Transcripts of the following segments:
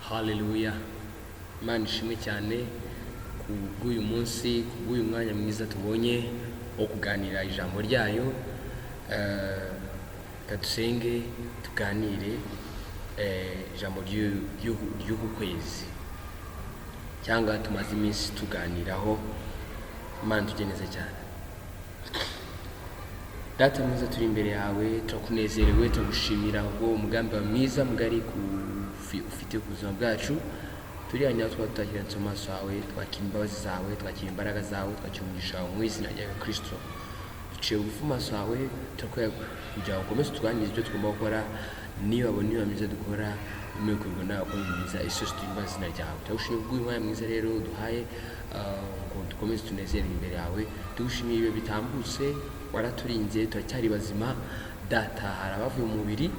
Haleluya! Imana ishimwe cyane kubw'uyu munsi, kubw'uyu mwanya mwiza tubonye wo kuganira ijambo ryayo. Reka dusenge tuganire ijambo ry'uku kwezi cyangwa tumaze iminsi tuganiraho. Imana tujye neza cyane. Data mwiza, turi imbere yawe, turakunezerewe, turagushimira ubwo umugambi wawe mwiza mugari ufite ku buzima bwacu. Turi hano twaba tutakiranitse mu maso yawe, twakira imbabazi zawe, twakira imbaraga zawe, twakira umugisha wawe mu izina rya Kristo. Duciye bugufi mu maso yawe, turakwereka kugira ngo ukomeze utuganirize ibyo tugomba gukora. Niba wabona niba myiza dukora bikorwa nawe ko mwiza, isi yose tuhimbaza izina ryawe. Turagushimiye kubw'uyu mwanya mwiza rero duhaye ngo dukomeze tunezerwe imbere yawe. Tugushimiye ibihe bitambutse, waraturinze, turacyari bazima. Data, hari abavuye mu mubiri.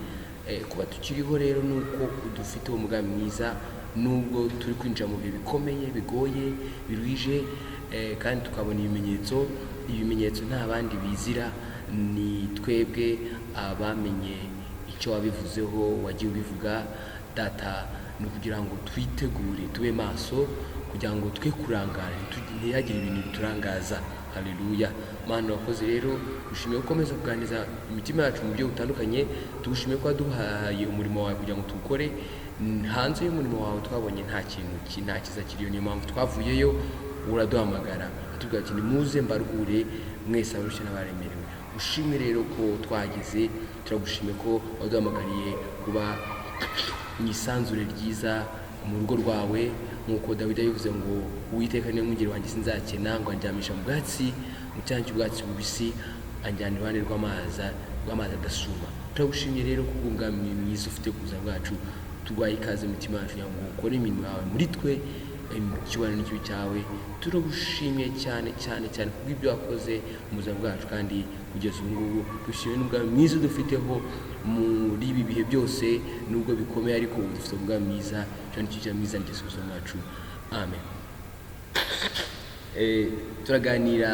Kuba tukiriho rero ni uko dufite uwo mugambi mwiza, nubwo turi kwinjira mu bihe bikomeye, bigoye, biruhije, kandi tukabona ibimenyetso. Ibimenyetso nta bandi bizira, ni twebwe abamenye icyo wabivuzeho, wagiye ubivuga. Data, ni ukugira ngo twitegure, tube maso, kugira ngo twe kurangara, ntihagire ibintu biturangaza. Haleluya! Mana wakoze rero, dushimiye gukomeza kuganiriza imitima yacu mu buryo butandukanye. Tugushimiye ko waduhaye umurimo wawe kugira ngo tuwukore. Hanze y'umurimo wawe twabonye nta kintu nta kiza kiriyo, niyo mpamvu twavuyeyo. Uraduhamagara atubwira ati: "Nimuze mbaruhure mwese abarushye n'abaremerewe." Ushimwe rero ko twageze. Turagushimiye ko waduhamagariye kuba mu isanzure ryiza mu rugo rwawe, nk'uko Dawidi yabivuze ngo: "Uwiteka niwe mwungeri wanjye, sinzakena," ngo andyamisha mu bwatsi, mu cyanya cy'ubwatsi bubisi, anjyana iruhande rw'amazi adasuma. Turagushimye rero kubw'umugambi mwiza ufite ku buzima bwacu. Tuguhaye ikaze mu mitima yacu kugira ngo ukore imirimo yawe muri twe, icyubahiro n'ikibi cyawe. Turagushimiye cyane cyane cyane kubw'ibyo wakoze mu buzima bwacu kandi kugeza ubu ngubu. Dushimiye n'umugambi mwiza dufiteho muri ibi bihe byose, nubwo bikomeye, ariko ubu dufite umugambi mwiza cyane cyo mwiza ngeze ubuzima bwacu. Amen. Turaganira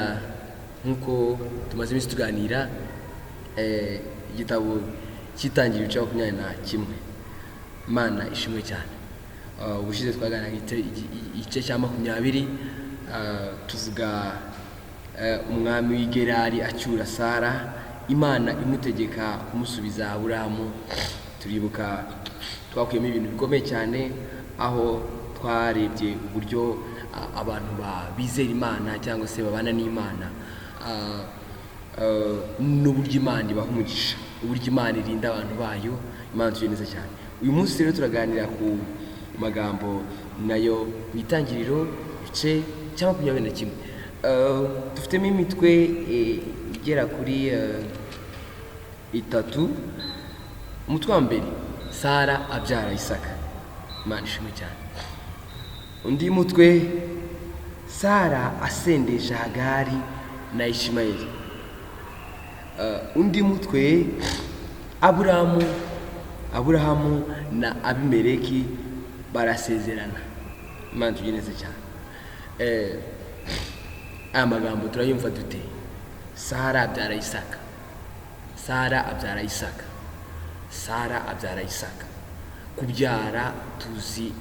nk'uko tumaze iminsi tuganira igitabo cy'itangira, ibice 21. Imana ishimwe cyane. Ubushize twaganiraga igice cya 20, tuvuga umwami w'i Gerari acyura Sara, Imana imutegeka kumusubiza Aburahamu. Turibuka twakuyemo ibintu bikomeye cyane, aho twarebye uburyo abantu bizera Imana cyangwa se babana n'Imana, n'uburyo Imana ibaha umugisha, uburyo Imana irinda abantu bayo. Imana tuye neza cyane. Uyu munsi rero turaganira ku magambo nayo mu Itangiriro, igice cya 21. Dufitemo imitwe igera kuri itatu. Umutwe wa mbere: Sara abyara Isaka. Imana ishimwe cyane. Undi mutwe: Sara asendesha Hagari na Ishimayeli. Undi mutwe: Aburahamu na Abimeleki barasezerana. Imana tujye neza cyane. Aya magambo turayumva dute? Sara abyara Isaka, Sara abyara Isaka, Sara abyara Isaka. Kubyara tuzi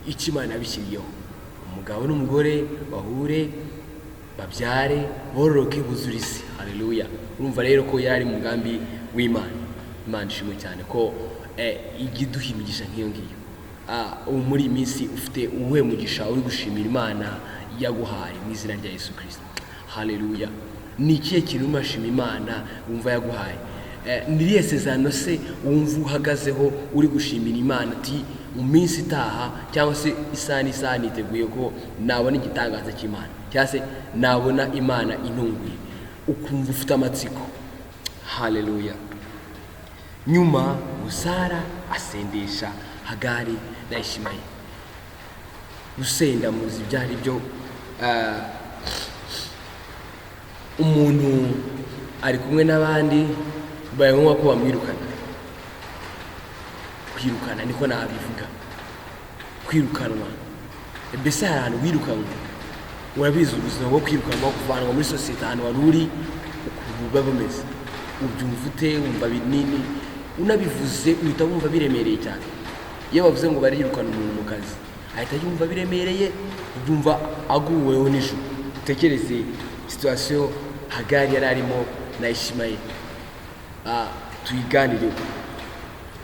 icyo Imana yabishyiriyeho: umugabo n'umugore bahure, babyare, bororoke, buzure isi. Haleluya! Urumva rero ko yari ari mu mugambi w'Imana. Imana ishimwe cyane ko ijya iduha imigisha nk'iyo ngiyo. Ubu muri iyi minsi ufite uwuhe mugisha uri gushimira Imana yaguhaye mu izina rya Yesu Kirisito? Haleluya! Ni ikihe kintu urimo urashima Imana wumva yaguhaye? Ni irihe sezerano se wumva uhagazeho uri gushimira Imana, uti: "Mu minsi itaha cyangwa se isaha n'isaha niteguye ko nabona igitangaza cy'Imana, cyangwa se nabona Imana intunguye," ukumva ufite amatsiko? Haleluya! Nyuma Sara asendesha Hagari na Ishimayeli. Gusenda muzi ibyo ari byo. Umuntu ari kumwe n'abandi, bibaye ngombwa ko bamwirukana. Kwirukana niko nabivuga, kwirukanwa. Mbese hari ahantu wirukanwa? Urabizi ubuzima bwo kwirukanwa, kuvanwa muri sosiyete ahantu wari uri, ukuntu buba bumeze? Ubyumva ute? Wumva binini, unabivuze uhita wumva biremereye cyane. Iyo bavuze ngo barirukana umuntu mu kazi, ahita yumva biremereye, yumva aguweho n'ijuru. Utekereze situation Hagari yari arimo na Ishimayeli, tuyiganireho.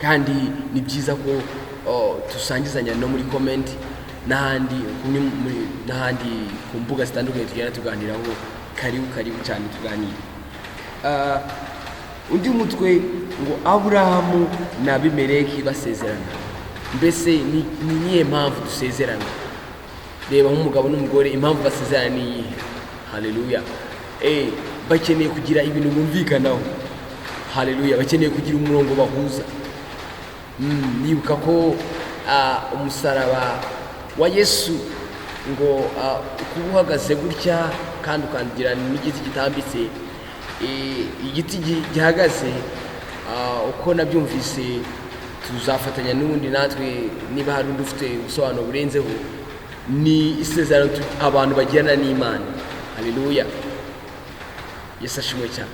Kandi ni byiza ko dusangizanya no muri comment n'ahandi n'ahandi ku mbuga zitandukanye tugenda tuganiraho. Karibu, karibu cyane, tuganire. Undi mutwe ngo Aburahamu na Abimeleki basezerana. Mbese ni iyihe mpamvu dusezerana? Reba nk'umugabo n'umugore, impamvu basezerana ni iyihe? Haleluya! Bakeneye kugira ibintu bumvikanaho. Haleluya! Bakeneye kugira umurongo bahuza. Nibuka ko umusaraba wa Yesu ngo kuba uhagaze gutya kandi ukangira n'igiti gitambitse, igiti gihagaze, uko nabyumvise, tuzafatanya n'ubundi natwe niba hari undi ufite ubusobanuro burenzeho, ni isezerano abantu bagirana n'Imana. Haleluya! Yesu ashimwe cyane.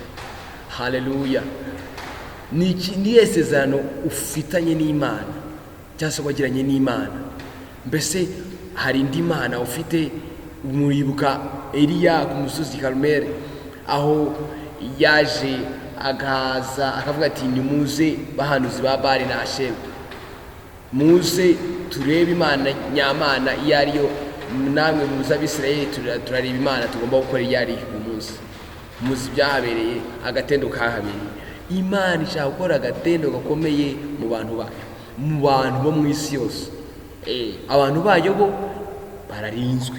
Haleluya! Ni irihe sezerano ufitanye n'Imana cyangwa se wagiranye n'Imana? Mbese hari indi mana ufite? Muribuka Eliya ku musozi Karumeli, aho yaje agahaza akavuga ati: "Nimuze bahanuzi ba Bali na Asheri, muze turebe Imana nyamana iyo ariyo. Namwe muze Abisirayeli, turareba Imana tugomba gukora iyo ariyo uyu munsi." Muzi ibyahabereye, agatendo kahabereye. Imana ishaka gukora agatendo gakomeye mu bantu bayo, mu bantu bo mu isi yose. Abantu bayo bo bararinzwe,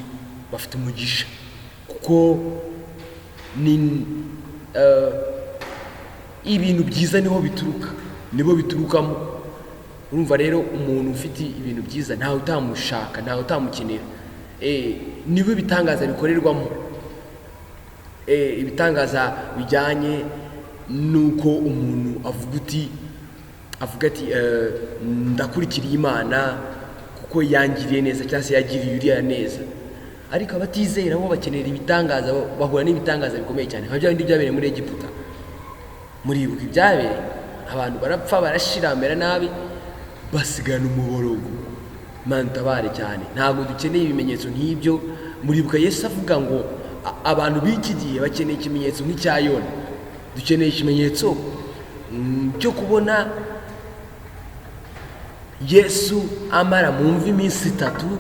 bafite umugisha, kuko ni ibintu byiza niho bituruka, nibo biturukamo. Urumva rero, umuntu ufite ibintu byiza ntawe utamushaka, ntawe utamukenera. Niwe ibitangaza bikorerwamo. Ibitangaza bijyanye n'uko umuntu avuga ati: "Ndakurikiriye Imana kuko yangiriye neza cyangwa se yagiriye uriya neza." Ariko abatizera bo bakenera ibitangaza, bahura n'ibitangaza bikomeye cyane nka bya bindi byabereye muri Egiputa. Muribuka ibyabereye, abantu barapfa, barashira, bamera nabi, basigana umuborogo. Imana itabare cyane. Ntabwo dukeneye ibimenyetso nk'ibyo. Muribuka Yesu avuga ngo abantu b'iki gihe bakeneye ikimenyetso nk'icya Yona. Dukeneye ikimenyetso cyo kubona Yesu amara mu mva iminsi 3,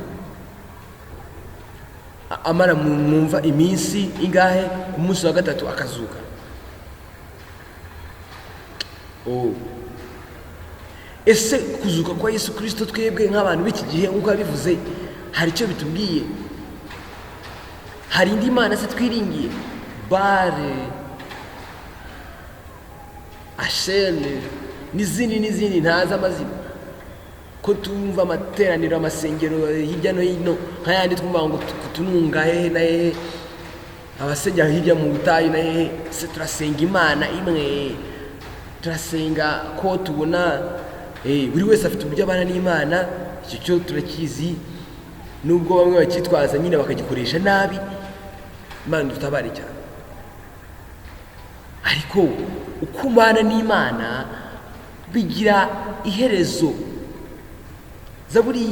amara mu mva iminsi ingahe, ku munsi wa gatatu akazuka. Oh. Ese kuzuka kwa Yesu Kirisito, twebwe nk'abantu b'iki gihe, nk'uko yabivuze, hari icyo bitubwiye? Hari indi mana se twiringiye? Bare, Ashene n'izindi n'izindi ntazi amazina, ko tumva amateraniro, amasengero hirya no hino nk'ayandi twumva ngo tununga hehe na hehe, abasengera hirya mu butayu na hehe. Se turasenga Imana imwe? Turasenga ko tubona buri wese afite uburyo abana n'Imana, icyo cyo turakizi, nubwo bamwe bakitwaza nyine bakagikoresha nabi. Imana dutabare cyane. Ariko uko ubana n'Imana bigira iherezo. Zaburi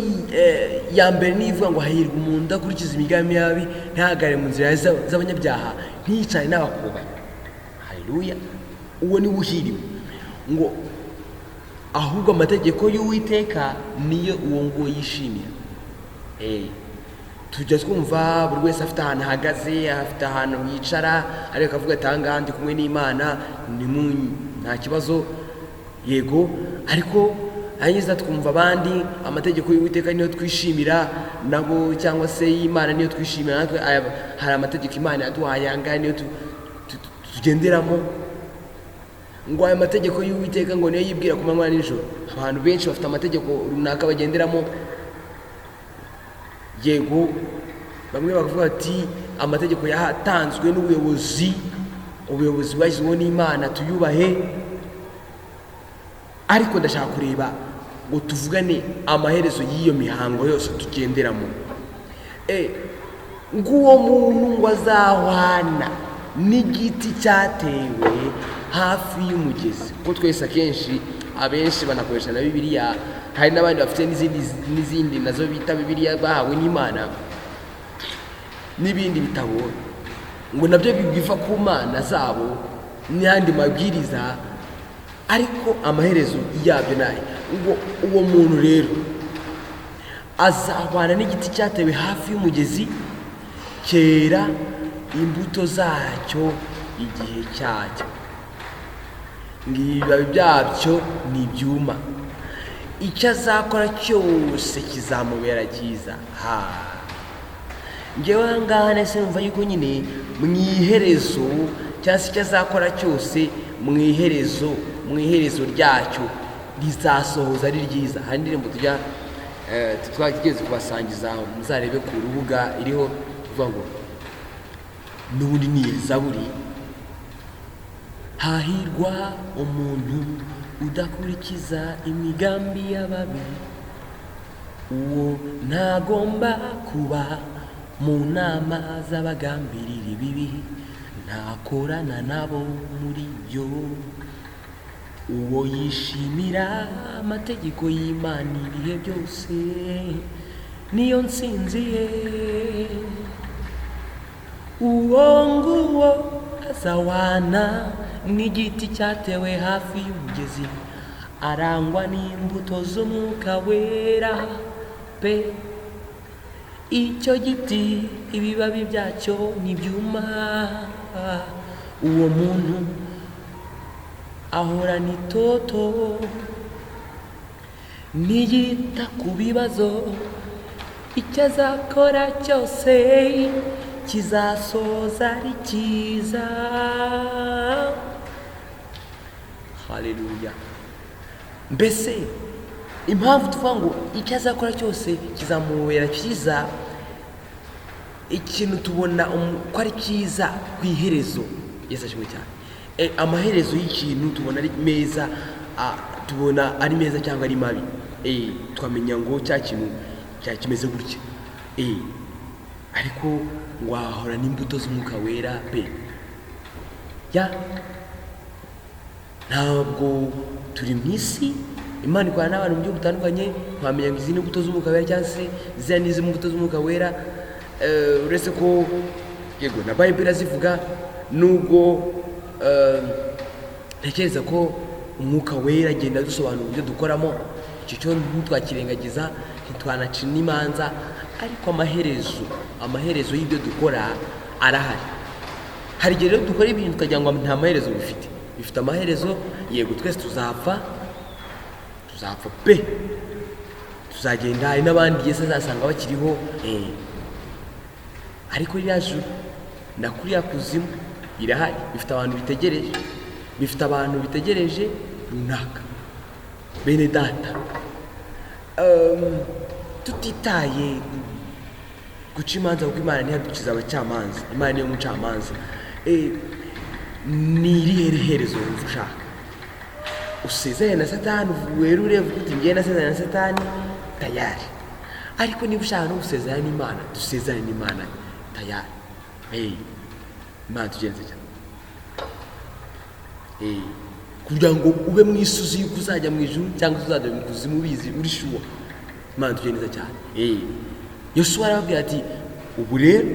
ya mbere niyo ivuga ngo: "Hahirwa umuntu udakurikiza imigambi yabi, ntahagarare mu nzira z'abanyabyaha, ntiyicare n'abakubanyi." Haleluya! Uwo niwe uhiriwe. Ngo ahubwo amategeko y'Uwiteka niyo uwo nguwo yishimira. Tujya twumva buri wese afite ahantu ahagaze, afite ahantu yicara, ariko akavuga ati: "Aha ngaha ndi kumwe n'Imana, ni nta kibazo." Yego, ariko hanyuma twumva abandi: "Amategeko y'Uwiteka niyo twishimira nabo," cyangwa se y'Imana niyo twishimira natwe. Hari amategeko Imana yaduhaye, aya ngaya niyo tugenderamo. Ngo aya mategeko y'Uwiteka ngo niyo yibwira ku manywa na nijoro. Abantu benshi bafite amategeko runaka bagenderamo. Yego, bamwe bakavuga bati: "Amategeko yatanzwe n'ubuyobozi, ubuyobozi bwashyizweho n'Imana, tuyubahe." Ariko ndashaka kureba ngo tuvugane amaherezo y'iyo mihango yose tugenderamo. Nguwo muntu ngo azahwana n'igiti cyatewe hafi y'umugezi, kuko twese akenshi Abenshi banakoresha na Bibiliya, hari n'abandi bafite n'izindi nazo bita Bibiliya bahawe n'Imana n'ibindi bitabo ngo nabyo biva ku mana zabo n'ayandi mabwiriza, ariko amaherezo yabyo nayo. Ngo uwo muntu rero azahwana n'igiti cyatewe hafi y'umugezi, cyera imbuto zacyo igihe cyacyo, ngo ibibabi byabyo ntibyuma, icyo azakora cyose kizamubera cyiza. Ha, ngewe aha ngaha nese numva yuko nyine mu iherezo, cyangwa se icyo azakora cyose mu iherezo ryacyo rizasohoza ari ryiza. Hari indirimbo tujya twageze kubasangiza, muzarebe ku rubuga iriho, tuvuga ngo n'ubundi ni Zaburi: "Hahirwa umuntu udakurikiza imigambi y'ababi, uwo ntagomba kuba mu nama z'abagambirira ibibi, ntakorana nabo muri byo. Uwo yishimira amategeko y'Imana ibihe byose, niyo nsinzi ye. Uwo nguwo azahwana n'igiti cyatewe hafi y'umugezi, arangwa n'imbuto z'Umwuka Wera pe. Icyo giti ibibabi byacyo ntibyuma, uwo muntu ahorana itoto, ntiyita ku bibazo, icyo azakora cyose kizasoza ari cyiza." Haleluya! Mbese impamvu tuvuga ngo icyo azakora cyose kizamubera cyiza, ikintu tubona ko ari cyiza ku iherezo. Yesu ashimwe cyane. Amaherezo y'ikintu tubona ari meza, tubona ari meza cyangwa ari mabi, twamenya ngo cya kintu cya kimeze gutya. Ariko wahora n'imbuto z'Umwuka Wera pe. Ya, ntabwo turi mu isi, Imana ikorana n'abantu mu buryo butandukanye. Ntiwamenya ngo izi ni imbuto z'Umwuka Wera cyangwa se ziriya ni iz'imbuto z'Umwuka Wera. Uretse ko yego na Bayibuli irazivuga, nubwo ntekereza ko Umwuka Wera agenda adusobanura uburyo dukoramo. Icyo cyo ntitwakirengagiza, ntitwanaca n'imanza, ariko amaherezo y'ibyo dukora arahari. Hari igihe rero dukora ibintu tukagira ngo nta maherezo bifite. Bifite amaherezo. Yego, twese tuzapfa, tuzapfa pe, tuzagenda. Hari n'abandi Yesu azasanga bakiriho. Ariko ririya juru na kuriya kuzimu birahari, bifite abantu bitegereje, bifite abantu bitegereje runaka. Bene data, tutitaye guca imanza, kuko Imana ntiyadukiza abacamanza, Imana niyo mucamanza. Ni irihe herezo wumva ushaka? Usezerane na Satani, werure uvuge uti: "Ngiye nasezerane na Satani, tayari." Ariko niba ushaka no gusezerana n'Imana, dusezerane n'Imana, tayari. Imana tugenze cyane kugira ngo ube mu isuzi yuko uzajya mu ijuru cyangwa se uzajya mu kuzimu, ubizi, uri sure. Imana tugenze cyane. Yosuwa arababwira ati: "Ubu rero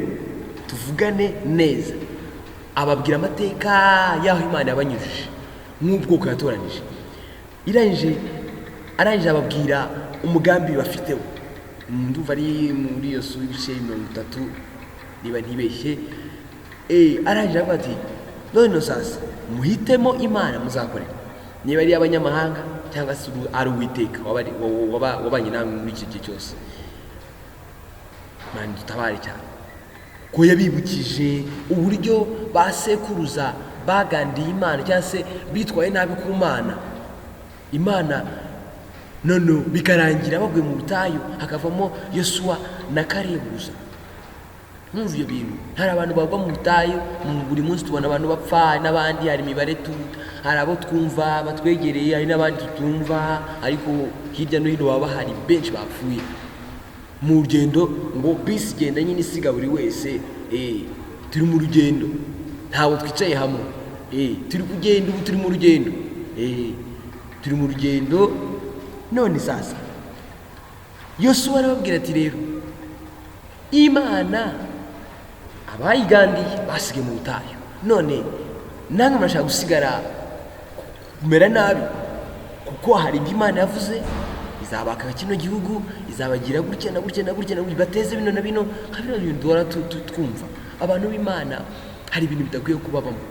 tuvugane neza." Ababwira amateka y'aho Imana yabanyujije nk'ubwoko yatoranije. Irangije, arangije ababwira umugambi bafiteho. Ndumva ari muri Yosuwa ibice 30 niba ntibeshye. Arangije aravuga ati: "None sasa muhitemo Imana muzakorera, niba ari abanyamahanga cyangwa se ari Uwiteka wabanye namwe muri iki gihe cyose." Imana dutabare cyane, ko yabibukije uburyo ba sekuruza bagandiye Imana cyangwa se bitwaye nabi ku Mana. Imana none bikarangira baguye mu butayu, hakavamo Yosuwa na Karebu gusa. Mwumva ibyo bintu, hari abantu bagwa mu butayu. Buri munsi tubona abantu bapfa n'abandi, hari imibare tu, hari abo twumva batwegereye, hari n'abandi tutumva, ariko hirya no hino baba bahari benshi bapfuye mu rugendo. Ngo bisi igenda nyine isiga buri wese. Turi mu rugendo, ntabwo twicaye hamwe. Turi kugenda, ubu turi mu rugendo. Turi mu rugendo. None sasa Yosuwa arababwira ati: "Rero Imana abayigandiye basigaye mu butayu, none namwe murashaka gusigara kumera nabi, kuko hari ibyo Imana yavuze: izabaka kino gihugu, izabagira gutya na gutya na gutya na gutya, bateze bino na bino." Nka bino bintu duhora twumva. Abantu b'Imana, hari ibintu bidakwiye kubabamo,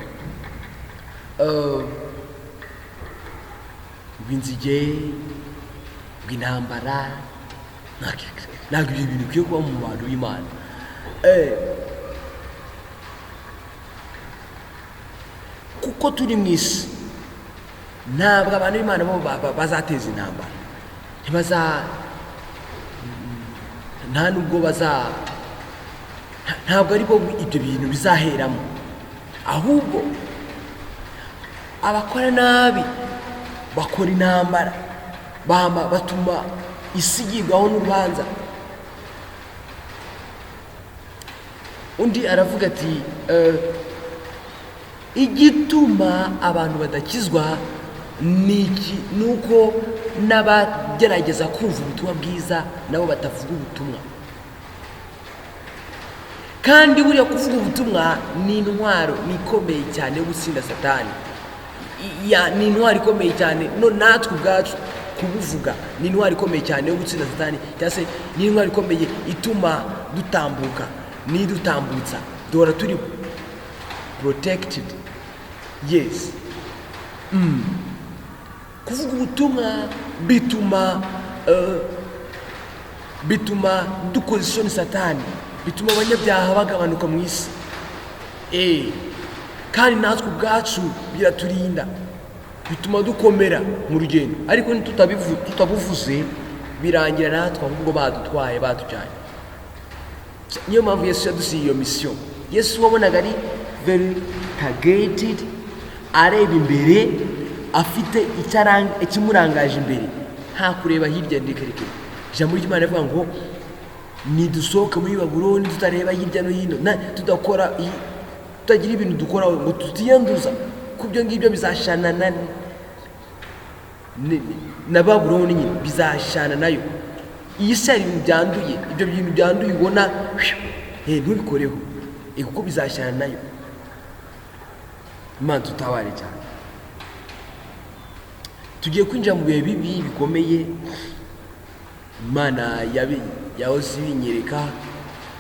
bw'inzige, bw'intambara. Ntabwo ibyo bintu bikwiye kuba mu bantu b'Imana. Kuko turi mu isi, ntabwo abantu b'Imana bo bazateza intambara, ntibaza, nta nubwo baza, ntabwo ari bo ibyo bintu bizaheramo. Ahubwo abakora nabi bakora intambara, bama batuma isi igibwaho n'urubanza. Undi aravuga ati: "Igituma abantu badakizwa ni iki? Ni uko n'abagerageza kumva ubutumwa bwiza nabo batavuga ubutumwa." Kandi buriya kuvuga ubutumwa ni intwaro, ni ikomeye cyane yo gutsinda Satani. Ni intwaro ikomeye cyane. No natwe ubwacu kubuvuga ni intwaro ikomeye cyane yo gutsinda Satani, cyangwa se ni intwaro ikomeye ituma dutambuka, n'idutambutsa, duhora turi protected. Yes. Kuvuga ubutumwa bituma dukoza isoni Satani, bituma abanyabyaha bagabanuka mu isi. Kandi natwe ubwacu biraturinda, bituma dukomera mu rugendo. Ariko tutabuvuze, birangira natwe ahubwo badutwaye, batujyanye. Niyo mpamvu Yesu yadusiye iyo misiyo. Yesu wabonaga ari very targeted, areba imbere, afite ikimurangaje imbere, nta kureba hirya. Reka, ijambo ry'Imana rivuga ngo nidusohoka muri Babuloni tutareba hirya no hino, tudakora, tutagira ibintu dukora ngo tutiyanduza ku byo ngibyo, bizashana na Babuloni nyine, bizashana nayo. Iyi si hari ibintu byanduye. Ibyo bintu byanduye ubona, ntubikoreho, kuko bizashana nayo. Imana tutabare cyane. Tugiye kwinjira mu bihe bibi bikomeye. Imana yahoze ibinyereka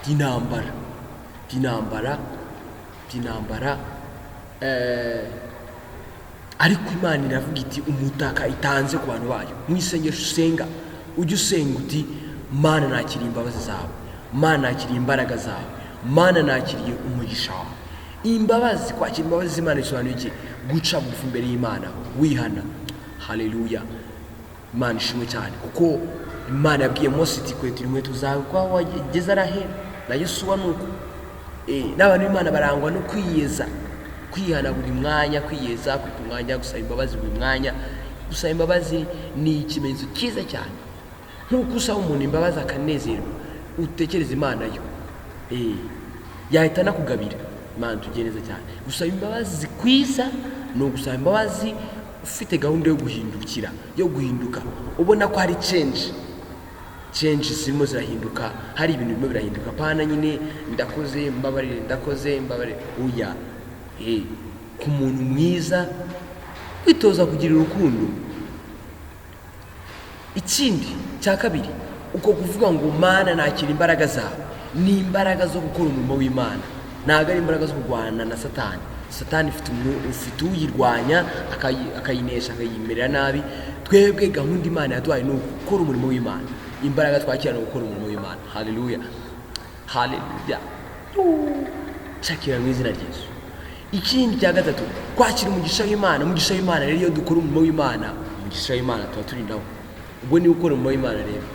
by'intambara, by'intambara, by'intambara. Ariko Imana iravuga iti umutaka itanze ku bantu bayo. Mu isengesho usenga, ujye usenga uti: "Mana, nakiriye imbabazi zawe. Mana, nakiriye imbaraga zawe. Mana, nakiriye umugisha wawe." Imbabazi, kwakira imbabazi z'Imana bisobanuye iki? Guca bugufi imbere y'Imana, wihana. Haleluya, Imana ishimwe cyane, kuko Imana yabwiye Mose iti: "Kwetura inkweto zawe kuko aho wageze arahera." Na Yosuwa ni uko. N'abantu b'Imana barangwa no kwiyeza, kwihana buri mwanya, kwiyeza, kwita umwanya, gusaba imbabazi buri mwanya. Gusaba imbabazi ni ikimenyetso cyiza cyane. Nk'uko usaba umuntu imbabazi akanezerwa, utekereza Imana yo yahita anakugabira. Imana tugiye neza cyane. Gusaba imbabazi kwiza ni ugusaba imbabazi ufite gahunda yo guhindukira, yo guhinduka, ubona ko hari change zirimo zirahinduka, hari ibintu birimo birahinduka. Pana nyine "ndakoze, mbabarire, ndakoze, mbabarire", oya. Ku muntu mwiza, kwitoza kugira urukundo. Ikindi cya kabiri, uko kuvuga ngo "Mana, nakira imbaraga zawe", ni imbaraga zo gukora umurimo w'Imana, ntabwo ari imbaraga zo kurwana na Satani. Satani ifite uyirwanya, akayinesha, akayimerera nabi. Twebwe gahunda Imana yaduhaye ni ugukora umurimo w'Imana. Imbaraga twakira ni ugukora umurimo w'Imana. Haleluya, haleluya, shakira mu izina rya Yesu. Ikindi cya gatatu, kwakira umugisha w'Imana. Umugisha w'Imana rero, iyo dukora umurimo w'Imana, umugisha w'Imana tuba turi nawo. Ubwo niba ukora umurimo w'Imana rero,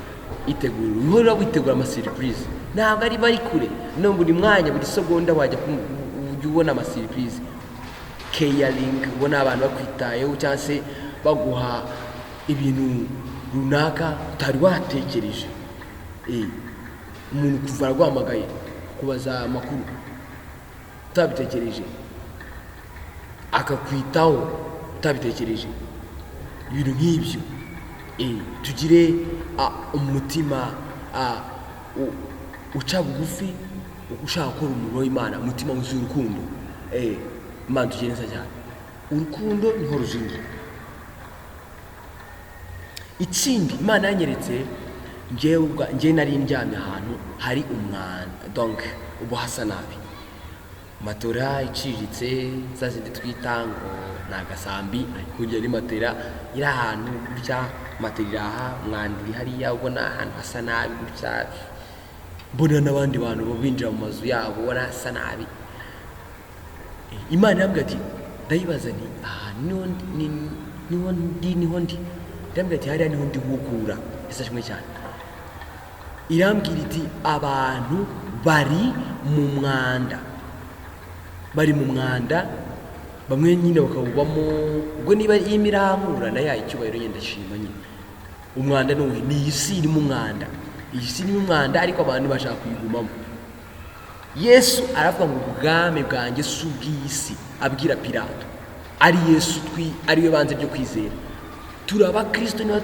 itegura, uhora witegura amasurprise. Ntabwo ari bari kure, no buri mwanya, buri segonda wajya ujya ubona amasurprise, caring, ubona abantu bakwitayeho cyangwa se baguha ibintu runaka utari watekereje. Umuntu kuva araguhamagaye kubaza amakuru utabitekereje, akakwitaho utabitekereje. Ibintu nk'ibyo. Tugire umutima uca bugufi, ushaka gukora umurimo w'Imana, umutima wuzuye urukundo. Imana tugire neza cyane. Urukundo niho ruzingiye. Ikindi Imana yanyeretse, njyewe nari ndyamye ahantu hari umwanda, donc ubu hasa nabi, matora iciriritse, za zindi twita ngo ni agasambi, ariko burya ari matera iri ahantu gutya, matera iri aha, umwanda uri hariya, ubona ahantu hasa nabi gutya. Mbona n'abandi bantu binjira mu mazu yabo, ubona hasa nabi. Imana irambwira ati, ndayibaza nti aha niho niho ndi, niho ndi. Irambwira ati hariya niho ndi gukura. Ese kimwe cyane, irambwira iti abantu bari mu mwanda, bari mu mwanda, bamwe nyine bakawubamo. Ubwo niba irimo irankura nayo icyubahiro nyine, ndashima nyine. Umwanda ni uwuhe? Ni iyi si irimo umwanda, iyi si irimo umwanda, ariko abantu bashaka kuyigumamo. Yesu aravuga ngo ubwami bwanjye si ubw'iyi si, abwira Pilato. Ari Yesu ariwe banze ryo kwizera. Turi abakristo niba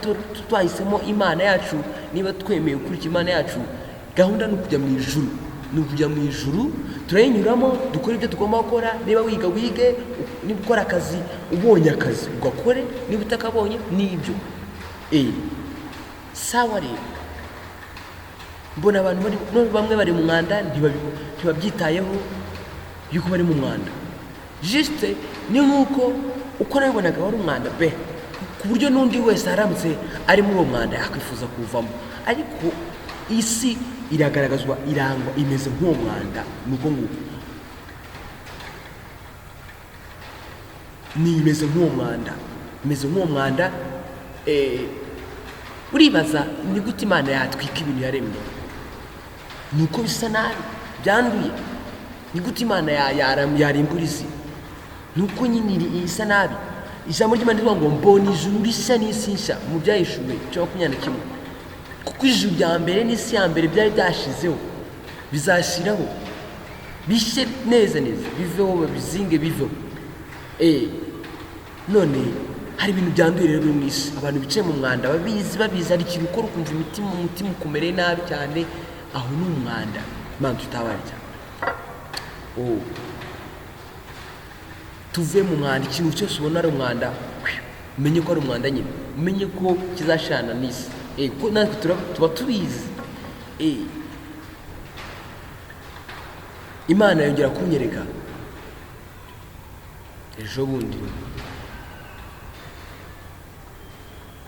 twahisemo Imana yacu, niba twemeye gukurikira Imana yacu, gahunda ni ukujya mu ijuru, ni ukujya mu ijuru. Turayinyuramo, dukora ibyo tugomba gukora. Niba wiga wige, niba ukora akazi, ubonye akazi ugakore, niba utakabonye nibyo. Sawa rero, mbona abantu bari none bamwe bari mu mwanda, ntibabyitayeho yuko bari mu mwanda. Juste ni nk'uko uko nabibonaga, wari umwanda pe, ku buryo n'undi wese aramutse ari muri uwo mwanda yakwifuza kuwuvamo. Ariko isi iragaragazwa, irangwa, imeze nk'uwo mwanda. Ni uko nguko, ni imeze nk'uwo mwanda, imeze nk'uwo mwanda. Uribaza ni gute Imana yatwika ibintu yaremye? Ni uko bisa nabi, byanduye. Ni gute Imana yarimbura isi? Ni uko nyine isa nabi. Ijambo ry'Imana rivuga ngo mbona ijuru rishya n'isi nshya mu Byahishuwe cya 21, kuko ijuru rya mbere n'isi ya mbere byari byashizeho, bizashiraho, bishye neza neza, biveho, babizinge biveho. None hari ibintu byanduye rero biri mu isi, abantu bicaye mu mwanda babizi, babizi. Hari ikintu ukora ukumva umutima ukumereye nabi cyane, aho ni umwanda. Imana tutabare cyane. Oh. Tuve mu mwanda. Ikintu cyose ubona ari umwanda, umenye ko ari umwanda nyine, umenye ko kizashirana n'isi. Kuko natwe tuba tubizi. Imana yongera kunyereka ejo bundi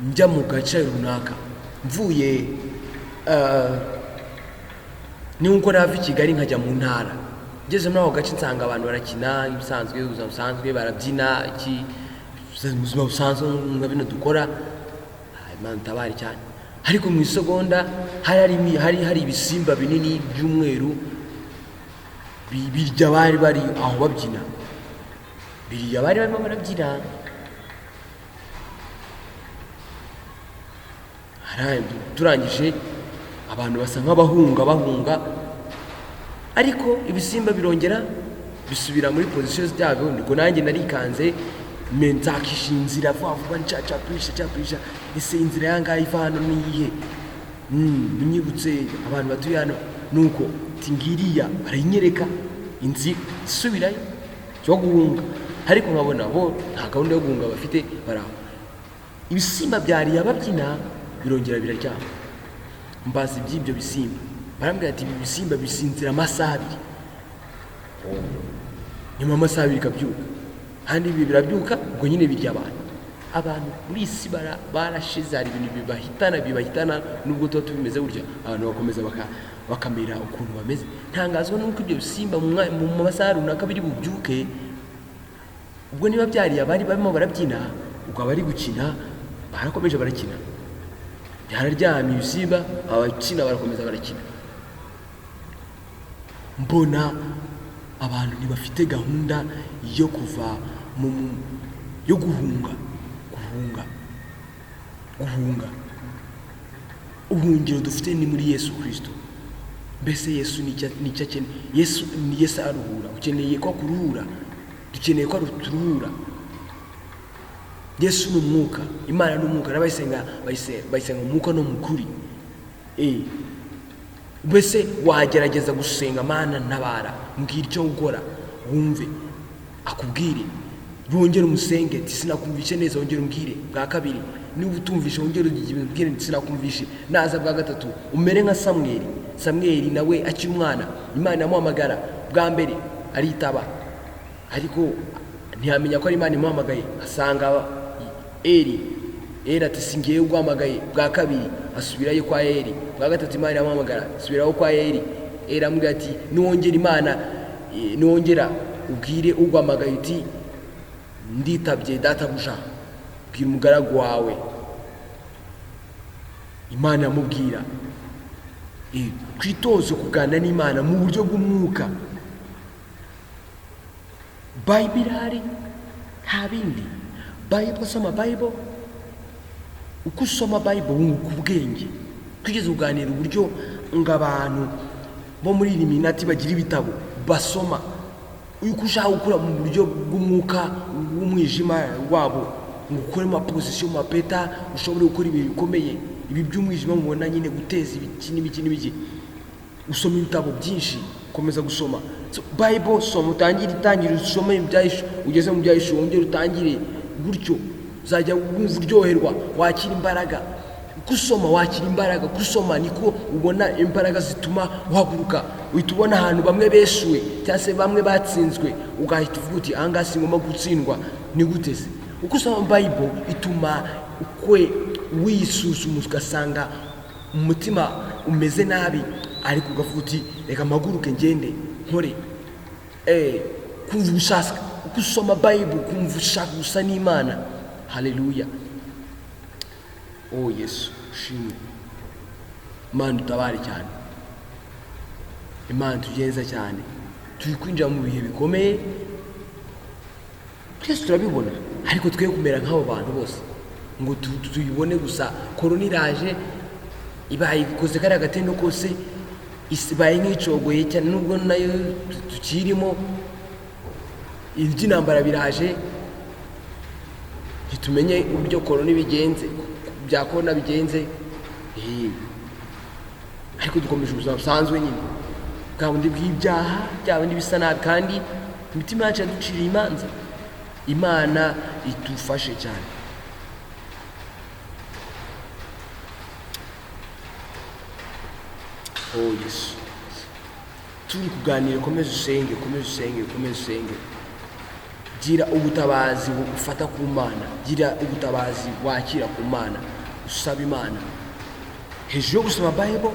njya mu gace runaka, mvuye ni nkuko nava i Kigali nkajya mu ntara. Ngeze muri ako gace nsanga abantu barakina ibisanzwe, ubuzima busanzwe, barabyina iki, ubuzima busanzwe nka bino dukora. Imana itabare cyane. Ariko mu isegonda hari ibisimba binini by'umweru birya bari bari aho babyina, birya bari barimo barabyina. Turangije abantu basa nk'abahunga bahunga, ariko ibisimba birongera bisubira muri position byabyo. Niko nanjye narikanze, nzakisha inzira vuba vuba, ncacapisha capisha. Ese inzira yangahe iva hano ni iyihe? Munyibutse abantu batuye hano. Nuko tingiriya barayinyereka inzira isubirayo cyo guhunga, ariko nkabona bo nta gahunda yo guhunga bafite, baraho. Ibisimba byariye ababyina birongera biraryama. Mbaza iby'ibyo bisimba, barambwira ati ibi bisimba bisinzira amasaha abiri, nyuma y'amasaha abiri ikabyuka, kandi ibi birabyuka ubwo nyine birya abantu. Abantu muri iyi si barashize, hari ibintu bibahitana nubwo tuba tubimeze gutya, abantu bakomeza bakamera ukuntu bameze. Ntangazwa nuko ibyo bisimba mu masaha runaka biri bubyuke, ubwo niba byariye abari barimo barabyina, ubwo abari gukina barakomeje barakina, byararyamye ibisimba, abakina barakomeza barakina. Mbona abantu ntibafite gahunda yo kuva mu yo guhunga, guhunga, guhunga. Ubuhungiro dufite ni muri Yesu Kristo. Mbese Yesu ni icyo akeneye? Yesu ni Yesu aruhura. Ukeneye ko akuruhura, dukeneye ko aturuhura. Yesu ni umwuka, Imana ni umwuka, n'abayisenga bayisenga umwuka no mu kuri. Mbese wagerageza gusenga, Mana ntabara, mbwira icyo gukora, wumve akubwire, wongere umusenge ati sinakumvishe neza, wongere umbwire bwa kabiri, niba utumvishe wongere umbwire ati sinakumvishe, naza bwa gatatu umere nka Samweli. Samweli nawe akiri umwana Imana yamuhamagara bwa mbere aritaba, ariko ntiyamenya ko ari Imana imuhamagaye, asanga Eli. Eli ati singiye uguhamagaye. Bwa kabiri asubirayo kwa Eli. Bwa gatatu Imana iramuhamagara, asubirayo kwa Eli. Eli aramubwira ati niwongera Imana, niwongera ubwire uguhamagaye uti nditabye databuja, bwira umugaragu wawe. Imana iramubwira. Twitoze kuganira n'Imana mu buryo bw'umwuka. Bible irahari, nta bindi. Bible, soma Bible. Uko usoma Bible wunguka ubwenge. Twigeze kuganira uburyo ngo abantu bo muri Illuminati bagira ibitabo basoma. Uko ushaka gukura mu buryo bw'umwuka w'umwijima wabo, ngo ukore amaposition, mapeta, ushobore gukora ibintu bikomeye, ibi by'umwijima mubona nyine, guteza ibiki n'ibiki n'ibiki, usoma ibitabo byinshi, komeza gusoma. So, Bible soma, utangire, itangire usome ibyahishu, ugeze mu byahishu wongere utangire gutyo, uzajya wumva uryoherwa, wakira imbaraga. Uko usoma wakira imbaraga, uko usoma niko ubona imbaraga zituma uhaguruka, uhita ubona ahantu bamwe beshuwe cyangwa se bamwe batsinzwe, ugahita uvuga uti aha ngaha singomba gutsindwa, ni gute se? Uko usoma Bible ituma ukwe wisuzuma, ugasanga umutima umeze nabi, ariko ugavuga uti reka mpaguruke ngende nkore. Kumva ushaka, uko usoma Bible kumva ushaka gusa n'Imana. Haleluya! Oh Yesu ushimwe. Imana utabare cyane, Imana tugenza cyane. Turi kwinjira mu bihe bikomeye, twese turabibona, ariko twe kumera nk'abo bantu bose ngo tuyibone gusa. Korona iraje, ibaye ikoze kariya gatendo kose, ibaye nk'icogoye cyane, nubwo nayo tukirimo. Iby'intambara biraje, ntitumenye uburyo korona bigenze, bya korona bigenze. Ariko dukomeje ubuzima busanzwe nyine, bwa bundi bw'ibyaha, bya bundi bisa nabi, kandi imitima yacu yaduciriye imanza. Imana idufashe cyane. Oh Yesu, turi kuganira, komeza usenge, komeza usenge, komeza usenge. Gira ubutabazi ufata ku Mana, gira ubutabazi wakira ku Mana, usaba Imana. Hejuru yo gusoma Bible,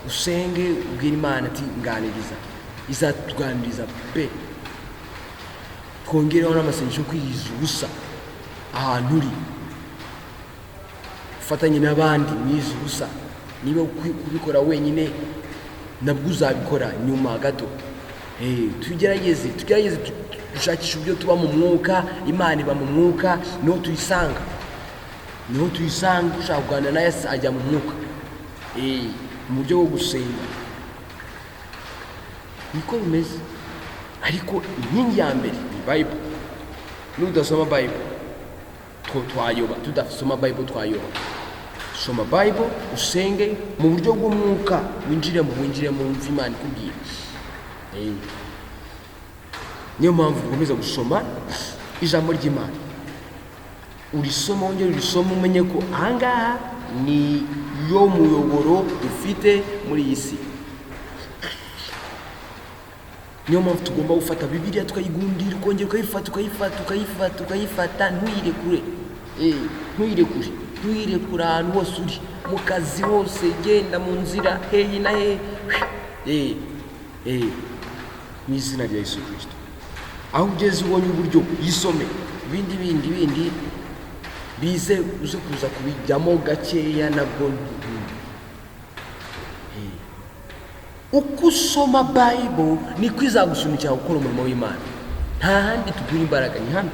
usenge, ubwire Imana ati nganiriza, izatuganiriza pe. Twongereho n'amasengesho yo kwiyiriza ubusa ahantu uri, ufatanye n'abandi mwiyirize ubusa. Niba kubikora wenyine nabwo uzabikora nyuma gato. Tugerageze, tugerageze dushakishe uburyo tuba mu mwuka. Imana iba mu mwuka, niho tuyisanga, niho tuyisanga. Ushaka kuganira na Yesu ajya mu mwuka, mu buryo bwo gusenga, niko bimeze. Ariko inkingi ya mbere ni Bible. Nudasoma Bible twayoba, tudasoma Bible twayoba. Soma Bible, usenge mu buryo bw'umwuka, winjiremo, winjiremo, wumve Imana ikubwira. Niyo mpamvu ukomeza gusoma ijambo ry'Imana, urisoma, wongere urisome, umenye ko ahangaha ni yo muyoboro dufite muri iyi si. Niyo mpamvu tugomba gufata Bibiliya tukayigundira, ukongera ukayifata, ukayifata, ukayifata, ukayifata, ntuyirekure. Ntuyirekure, ntuyirekure ahantu hose uri, mu kazi hose, genda mu nzira, hehe na hehe. Mu izina rya Yesu Kristo, aho ugeze ubonye uburyo yisome, ibindi bindi bindi bize uze kuza kubijyamo gakeya nabwo. Uko usoma Bible niko izagusunikira gukora umurimo w'Imana. Nta handi tugura imbaraga, ni hano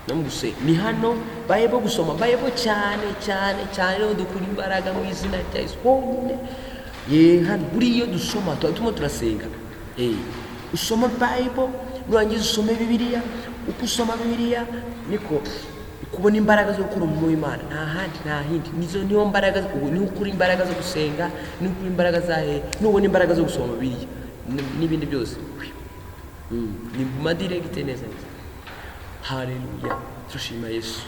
namuguse, ni hano. Bible, gusoma Bible cyane cyane cyane, niho dukura imbaraga mu izina rya Yesu honyine. Ye hano buriya iyo dusoma tuba turimo turasenga. Usoma Bible, nurangiza usome Bibiliya. Uko usoma Bibiliya niko Ukubona imbaraga zo gukora umurimo w'Imana nta handi, nta hindi. Nizo niyo mbaraga. Ubu niho ukura imbaraga zo gusenga, niho ukura imbaraga za he, nubona imbaraga zo gusoma Bibiliya n'ibindi byose. Ni mu direct neza neza. Haleluya, turashima Yesu.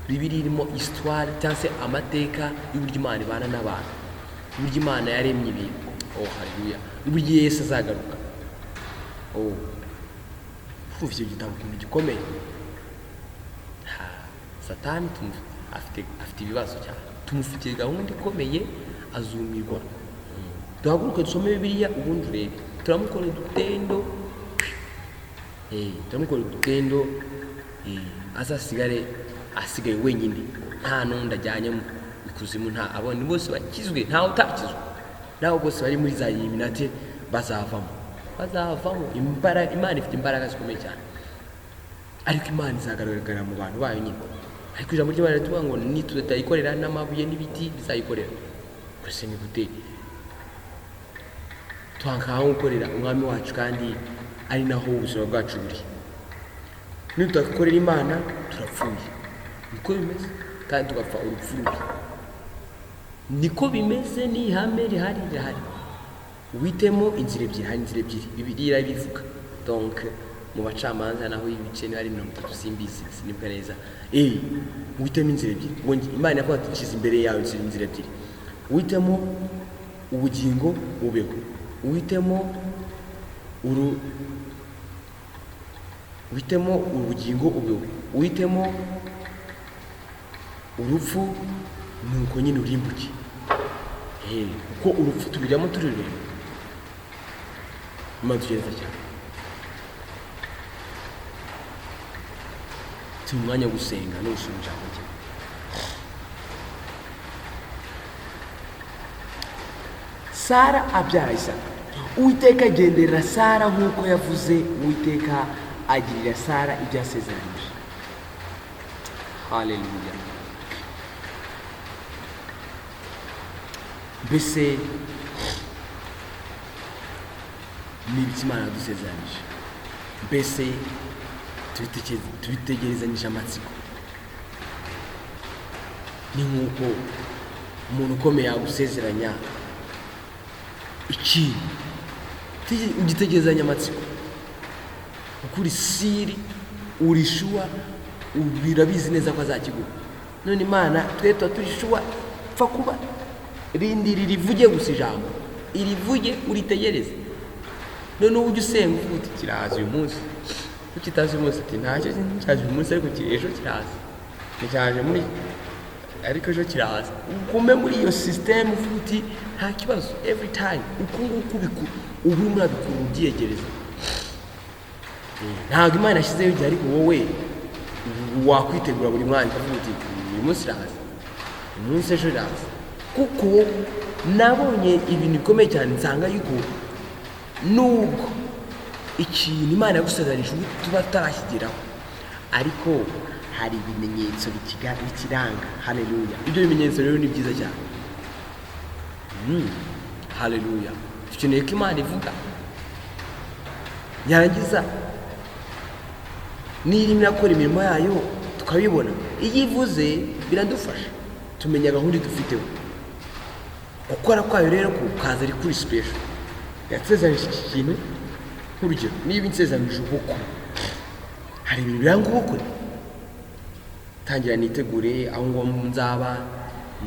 Bibiliya irimo histoire cyangwa se amateka y'uburyo Imana ibana n'abantu, uburyo Imana yaremye ibintu. Oh haleluya, uburyo Yesu azagaruka. Oh, urumva icyo gitabo ukuntu gikomeye. Ha, Satani afite ibibazo cyane, tumufitiye gahunda ikomeye, azumirwa. Duhaguruke dusome Bibiliya, ubundi urebe turamukorera udutendo. Turamukorera udutendo, azasigare asigaye wenyine, nta n'undi ajyanye mu ikuzimu, nta abone bose bakizwe, ntawe utakizwe, nabo bose bari muri za Illuminati bazavamo, bazavamo. Imbaraga, Imana ifite imbaraga zikomeye cyane, ariko Imana izagaragara mu bantu bayo nyine. Ariko ijambo ry'Imana rituvuga ngo nitutayikorera, n'amabuye n'ibiti bizayikorera. Gusa ni gute twankaho gukorera umwami wacu kandi ari naho ubuzima bwacu buri? Nitutakorera Imana turapfuye, niko bimeze, kandi tugapfa urupfu rubi, niko bimeze. Ni ihame rihari, rihari. Witemo inzira ebyiri, hari inzira ebyiri, Bibiliya irabivuga. Donc mu Bacamanza naho ibice niba ari 30, simbizi, sinibuka neza. Witemo inzira ebyiri. Ngo Imana iravuga ati: "Nshyize imbere yawe inzira ebyiri, witemo ubugingo ubeho, witemo uru witemo ubugingo ubeho, witemo urupfu nuko nyine urimbuke." Kuko urupfu tubijyamo turureba. Imana tugereza cyane, turi mu mwanya wo gusenga no gusoma ijambo rye. Sara abyara Isaka, Uwiteka agenderera Sara nk'uko yavuze, Uwiteka agirira Sara ibyo yasezeranyije. Haleluya. Mbese ni ibiki Imana yadusezeranyije? Mbese tubitegerezanyije amatsiko? Ni nk'uko umuntu ukomeye yagusezeranya ikintu, ugitegerezanya amatsiko, kuko uri sure, uri sure, birabizi neza ko azakiguha. None Imana twe tuba turi sure, pfa kuba rindira irivuge gusa, ijambo irivuge uritegereze. Noneho ujya usenga uvuga uti: "Kiraza uyu munsi." Ukitazi uyu munsi, ati: "Ntacyo cyaje uyu munsi, ariko ejo kiraza, nticyaje muri, ariko ejo kiraza." Ugume muri iyo système, uvuga uti: "Nta kibazo." Every time uku nguku uba urimo urabikura, ubyiyegereza. Ntabwo Imana yashyizeho igihe, ariko wowe wakwitegura buri mwanya ukavuga uti: "Uyu munsi iraza, uyu munsi, ejo iraza." Kuko nabonye ibintu bikomeye cyane, nsanga yuko nubwo ikintu Imana yagusezeranyije ubu tuba tutarakigeraho, ariko hari ibimenyetso bikiranga. Haleluya. Ibyo bimenyetso rero ni byiza cyane. Haleluya. Dukeneye ko Imana ivuga, yarangiza niba irakora imirimo yayo tukabibona. Iyo ivuze biradufasha, tumenya gahunda idufiteho. Gukora kwayo rero kukaza ari kuri special. Yasezeranyije iki kintu, nk'urugero niba insezeranyije ubukwe, hari ibintu biranga ubukwe. Tangira nitegure aho ngo nzaba,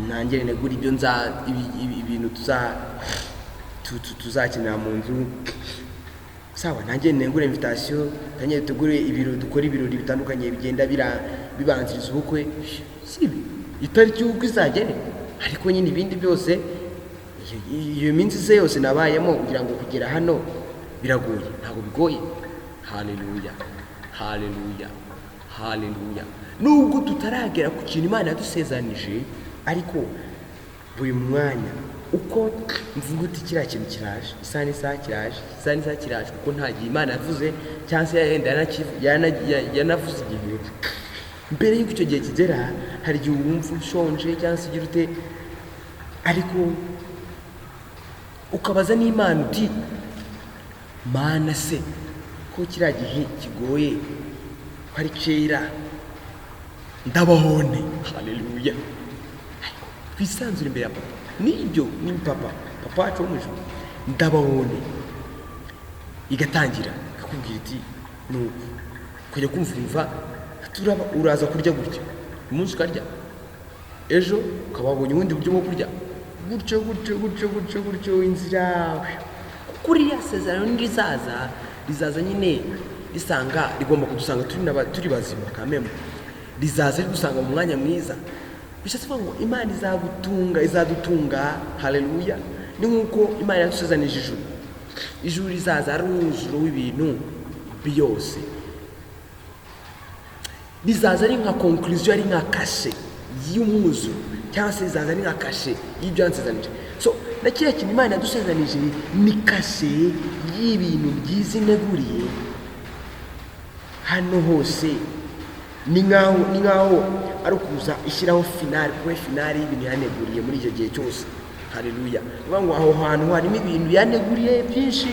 ntangire negure ibyo nza ibintu tuzakenera mu nzu. Sawa, nanjye negure invitation, tangire dutegure ibirori, dukore ibirori bitandukanye bigenda bibanziriza ubukwe. Si ibi itariki y'ubukwe izagere, ariko nyine ibindi byose, iyo minsi se yose nabayemo kugira ngo kugera hano biragoye? Ntabwo bigoye. Haleluya, haleluya, haleluya. Nubwo tutaragera ku kintu Imana yadusezeranije, ariko buri mwanya uko mvuga uti: "Kiriya kintu kiraje, isaha n'isaha kiraje, isaha n'isaha kiraje," kuko nta gihe Imana yavuze, cyangwa se yenda yanavuze igihe. Mbere y'uko icyo gihe kigera, hari igihe wumva ushonje cyangwa se ugira ute, ariko ukabaza n'Imana uti: "Mana se, ko kiriya gihe kigoye, ko ari kera?" Ndabahone, haleluya. Twisanzure imbere ya papa, nibyo, ni papa, papa wacu wo mu ijuru. Ndabahone, igatangira ikakubwira iti nuko ukajya kumva, umva turaba uraza kurya gutya umunsi, ukarya ejo ukaba wabonye ubundi buryo bwo kurya gutyo gutyo gutyo gutyo gutyo inzira. Kuko uriya sezerano nirizaza, rizaza nyine risanga, rigomba kudusanga turi bazima kameme, rizaza ridusanga mu mwanya mwiza. Bishatse kuvuga ngo Imana izagutunga, izadutunga, haleluya. Ni nk'uko Imana yadusezanije ijuru, ijuru rizaza ari umwuzuro w'ibintu byose, rizaza ari nka conclusion, ari nka kashe y'umwuzuro, cyangwa se rizaza ari nka kashe y'ibyo yansezanije. So na kiriya kintu Imana yadusezanije ni kashe y'ibintu byiza ineguriye hano hose. Ni nkaho ari ukuza ishyiraho finale, point finale y'ibintu yaneguriye muri icyo gihe cyose, haleluya. Ni ukuvuga ngo aho hantu harimo ibintu yaneguriye byinshi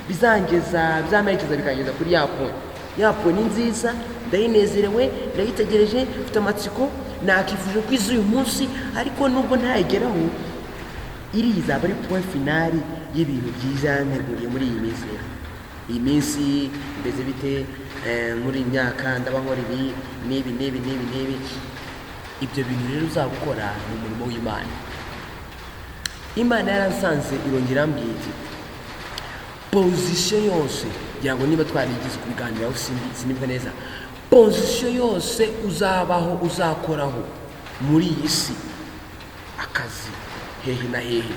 bizangeza, bizamerekeza, bikangeza kuri ya point. Ya point ni nziza, ndayinezerewe, ndayitegereje, mfite amatsiko, nakifuje ko iza uyu munsi, ariko nubwo ntayigeraho, iri izaba ari point finale y'ibintu byiza yanteguriye muri iyi minsi. Rero iyi minsi mbeze bite? Muri iyi myaka ndaba nkora ibi n'ibi n'ibi n'ibi n'ibi. Ibyo bintu rero uzabukora ni umurimo w'Imana. Imana yaransanze, irongera irambwira iti position yose, ngira ngo niba twarigize kubiganiraho, sinibuka neza, position yose uzabaho, uzakoraho muri iyi si, akazi hehe na hehe,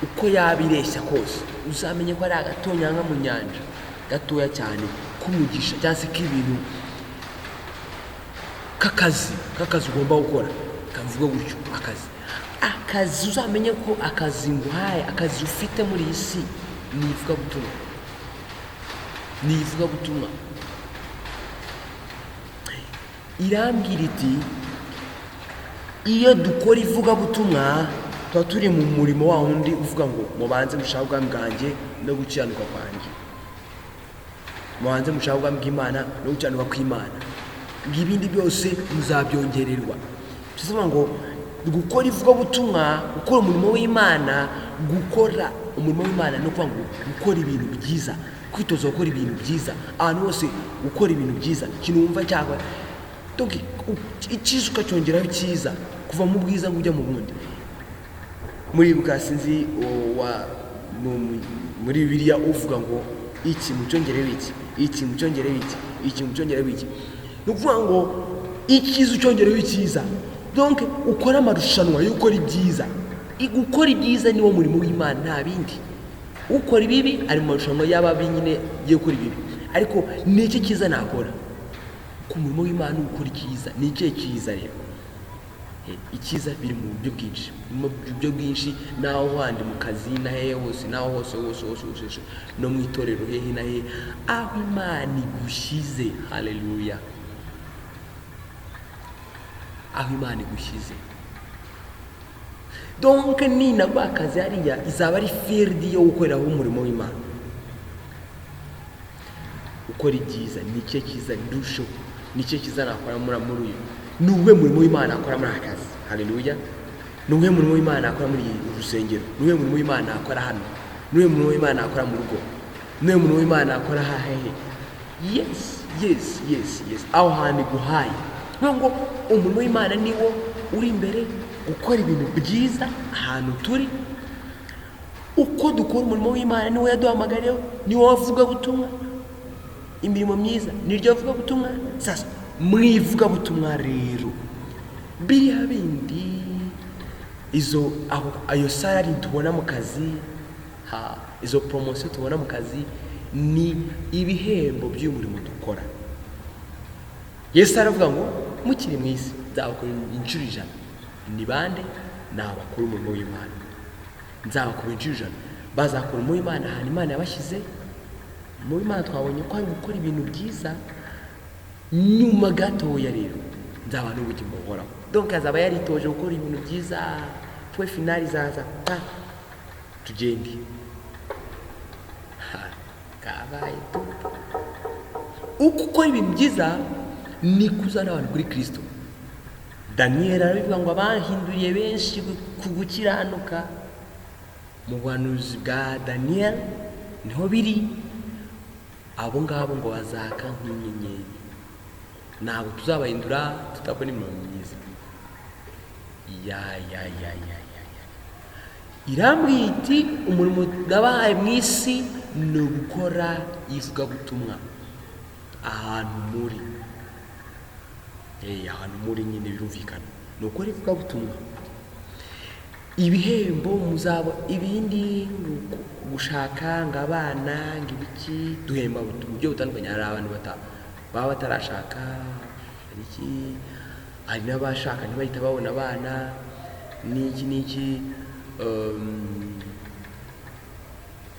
uko yaba ireshya kose, uzamenye ko ari agatonyanga mu nyanja gatoya cyane k'umugisha, cyangwa se k'ibintu, k'akazi ugomba gukora. Kavuga gutyo, akazi, uzamenye ko akazi nguhaye, akazi ufite muri iyi si, ni ivugabutumwa, ni ivugabutumwa. Irambwira iti iyo dukora ivugabutumwa tuba turi mu murimo wa wundi uvuga ngo mubanze mushake ubwami bwanjye no gukiranuka kwanjye, mubanze mushake ubwami bw'Imana no gukiranuka kw'Imana, ngo ibindi byose muzabyongererwa. Bivuga ngo gukora ivugabutumwa, gukora umurimo w'Imana, gukora umurimo w'Imana ni ukuvuga ngo gukora ibintu byiza, kwitoza gukora ibintu byiza ahantu hose, gukora ibintu byiza, ikintu wumva cyangwa donc icyiza ukacyongeraho icyiza, kuva mu bwiza ngo ujya mu bundi. Muribuka, sinzi, muri Bibiliya uvuga ngo iki mucyongereho iki, iki mucyongereho iki, iki mucyongereho iki. Ni ukuvuga ngo icyiza ucyongereho icyiza, donc ukore amarushanwa yo gukora ibyiza. Gukora ibyiza niwo murimo w'Imana, nta bindi. Ukora ibibi ari mu marushanwa y'ababi nyine yo gukora ibibi. Ariko ni iki cyiza nakora ku murimo w'Imana? Ukora icyiza. Ni ikihe cyiza rero? Icyiza biri mu buryo bwinshi, mu buryo bwinshi, naho handi mu kazi, na hehe hose, naho hose hose hose hose hose, no mu itorero, hehe na hehe, aho Imana igushyize, haleluya, aho Imana igushyize. Donc ninaguha akazi hariya, izaba ari field yo gukoreraho umurimo w'Imana, ukora ibyiza. Ni ikihe cyiza ndusheho? Ni ikihe cyiza nakora muri uyu? Ni uwuhe murimo w'Imana nakora muri aka kazi? Haleluya. Ni uwuhe murimo w'Imana nakora muri uru rusengero? Ni uwuhe murimo w'Imana nakora hano? Ni uwuhe murimo w'Imana nakora mu rugo? Ni uwuhe murimo w'Imana nakora hahehe? Yes, aho hantu iguhaye ni ngo umurimo w'Imana niwo uri imbere, gukora ibintu byiza ahantu turi. Uko dukora umurimo w'Imana niwo yaduhamagariyeho, niwo wavugabutumwa, imirimo myiza niryo vugabutumwa. Sasa mu ivugabutumwa rero, biriya bindi, izo aho, ayo salary tubona mu kazi, ha izo promotion tubona mu kazi, ni ibihembo by'umurimo dukora. Yesu aravuga ngo mukiri mu isi nzabakora inshuro 100. Ni bande? Ni abakora umurimo w'Imana. Nzabakora inshuro 100. Bazakora umurimo w'Imana ahantu Imana yabashyize. Mu Imana twabonye ko ari gukora ibintu byiza. Nyuma gatoya rero nzaba n'ubugingo buhoraho. Donc azaba yaritoje gukora ibintu byiza, point finale izaza pa tugende. Ha, kabaye tu. Uko ukora ibintu byiza ni kuzana abantu kuri Kristo. Daniyeli arabivuga ngo abahinduriye benshi ku gukiranuka. Mu buhanuzi bwa Daniyeli niho biri. Abo ngabo ngo bazaka nk'inyenyeri. Ntabwo tuzabahindura tutabona imirimo myiza. Ya ya ya ya ya ya, irambwira iti: "Umurimo nabahaye mu isi ni ugukora ivugabutumwa ahantu muri." Ahantu muri nyine birumvikana ni ukora ivugabutumwa. Ibihembo muzaba ibindi, gushaka ngo abana, ngo ibiki, duhemba mu buryo butandukanye. Hari abantu baba batarashaka, hari iki, hari n'abashaka ntibahita babona abana, n'iki n'iki.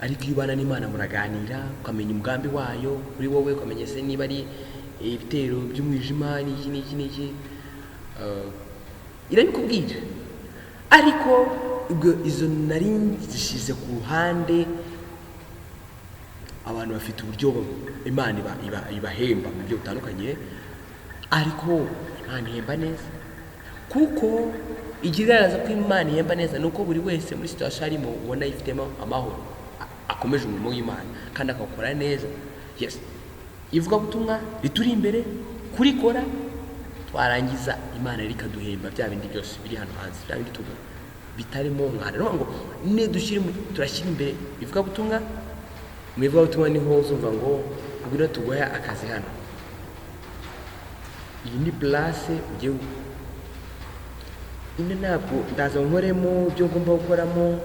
Ariko iyo ubana n'Imana muraganira, ukamenya umugambi wayo kuri wowe, ukamenya se niba ari ibitero by'umwijima, n'iki n'iki n'iki. Irabikubwira. Ariko ubwo izo nari zishyize ku ruhande. Abantu bafite uburyo Imana ibahemba mu buryo butandukanye, ariko Imana ihemba neza, kuko ikigaragaza ko Imana ihemba neza ni uko buri wese muri situation arimo ubona yifitemo amahoro, akomeje umurimo w'Imana kandi akawukora neza. Yes, ivugabutumwa rituri imbere kurikora, twarangiza Imana rero ikaduhemba bya bindi byose biri hano hanze, bya bindi tubona bitarimo umwanda. Ni ukuvuga ngo nidushyira turashyira imbere ivugabutumwa. Mu ivugabutumwa niho uzumva ngo: "Ngwino tuguhe akazi hano, iyi ni place ugiye ino." Ntabwo ndaza nkoremo ibyo ngomba gukoramo,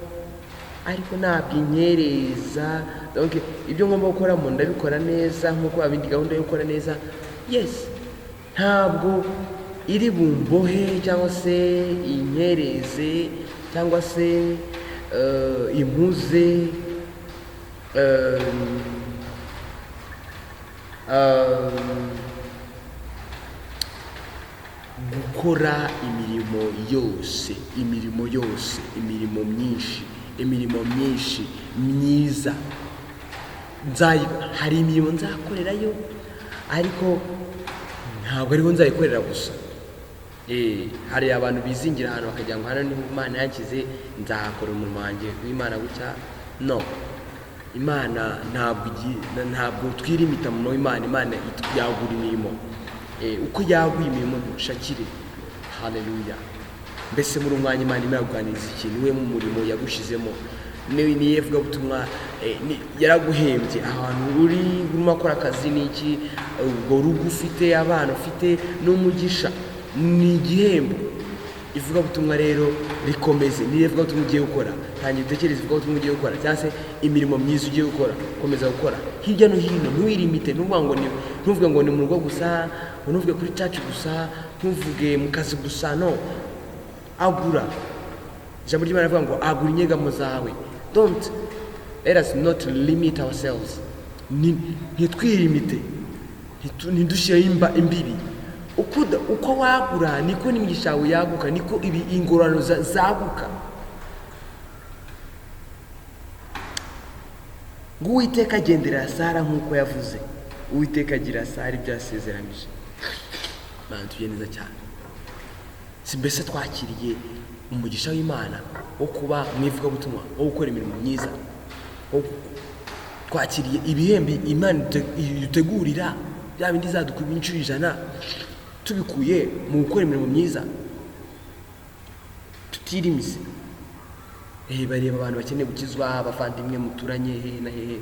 ariko ntabwo inyereza. Donc ibyo ngomba gukoramo ndabikora neza nk'uko abindi gahunda yo gukora neza. Yes, ntabwo iri bumbohe cyangwa se inyereze cyangwa se impuze gukora imirimo yose, imirimo yose, imirimo myinshi, imirimo myinshi myiza. Hari imirimo nzakorerayo, ariko ntabwo ariho nzayikorera gusa. Hari abantu bizingira ahantu bakagira ngo hano niho Imana yanshyize, nzahakora umurimo wanjye w'Imana gutya. No, Imana ntabwo ntabwo twirimita mu w'Imana. Imana yagura imirimo. Uko yaguye imirimo dushakire. Haleluya! Mbese muri umwanya Imana irakuganiriza ikintu, we mu murimo yagushizemo, niyo ivugabutumwa, yaraguhembye ahantu uri, urimo akora akazi n'iki, ubwo rugo ufite, abana ufite, n'umugisha, ni igihembo. Ivugabutumwa rero rikomeze. Niyo ivugabutumwa ugiye gukora, tangira utekereze ivugabutumwa ugiye gukora cyangwa se imirimo myiza ugiye gukora. Komeza gukora hirya no hino, ntiwirimite. Ntuvuge ngo ni mu rugo gusa, ngo ntuvuge kuri church gusa, ntuvuge mu kazi gusa. No agura. Ijambo ry'Imana rivuga ngo agura inyegamo zawe. Don't let us not limit ourselves. Ntitwirimite, ntidushireho imbibi. Uko wagura niko n'imigisha yawe yaguka, niko ibi ingororano zaguka. Ngo Uwiteka agenderera Sara nk'uko yavuze, Uwiteka agira Sara ibyo yasezeranije. Mana, tugiye neza cyane. Si mbese twakiriye umugisha w'Imana wo kuba mu ivugabutumwa, wo gukora imirimo myiza, twakiriye ibihembo Imana idutegurira, bya bindi izadukuba inshuro 100, tubikuye mu gukora imirimo myiza tutirimise. Bareba abantu bakeneye gukizwa, abavandimwe muturanye hehe na hehe.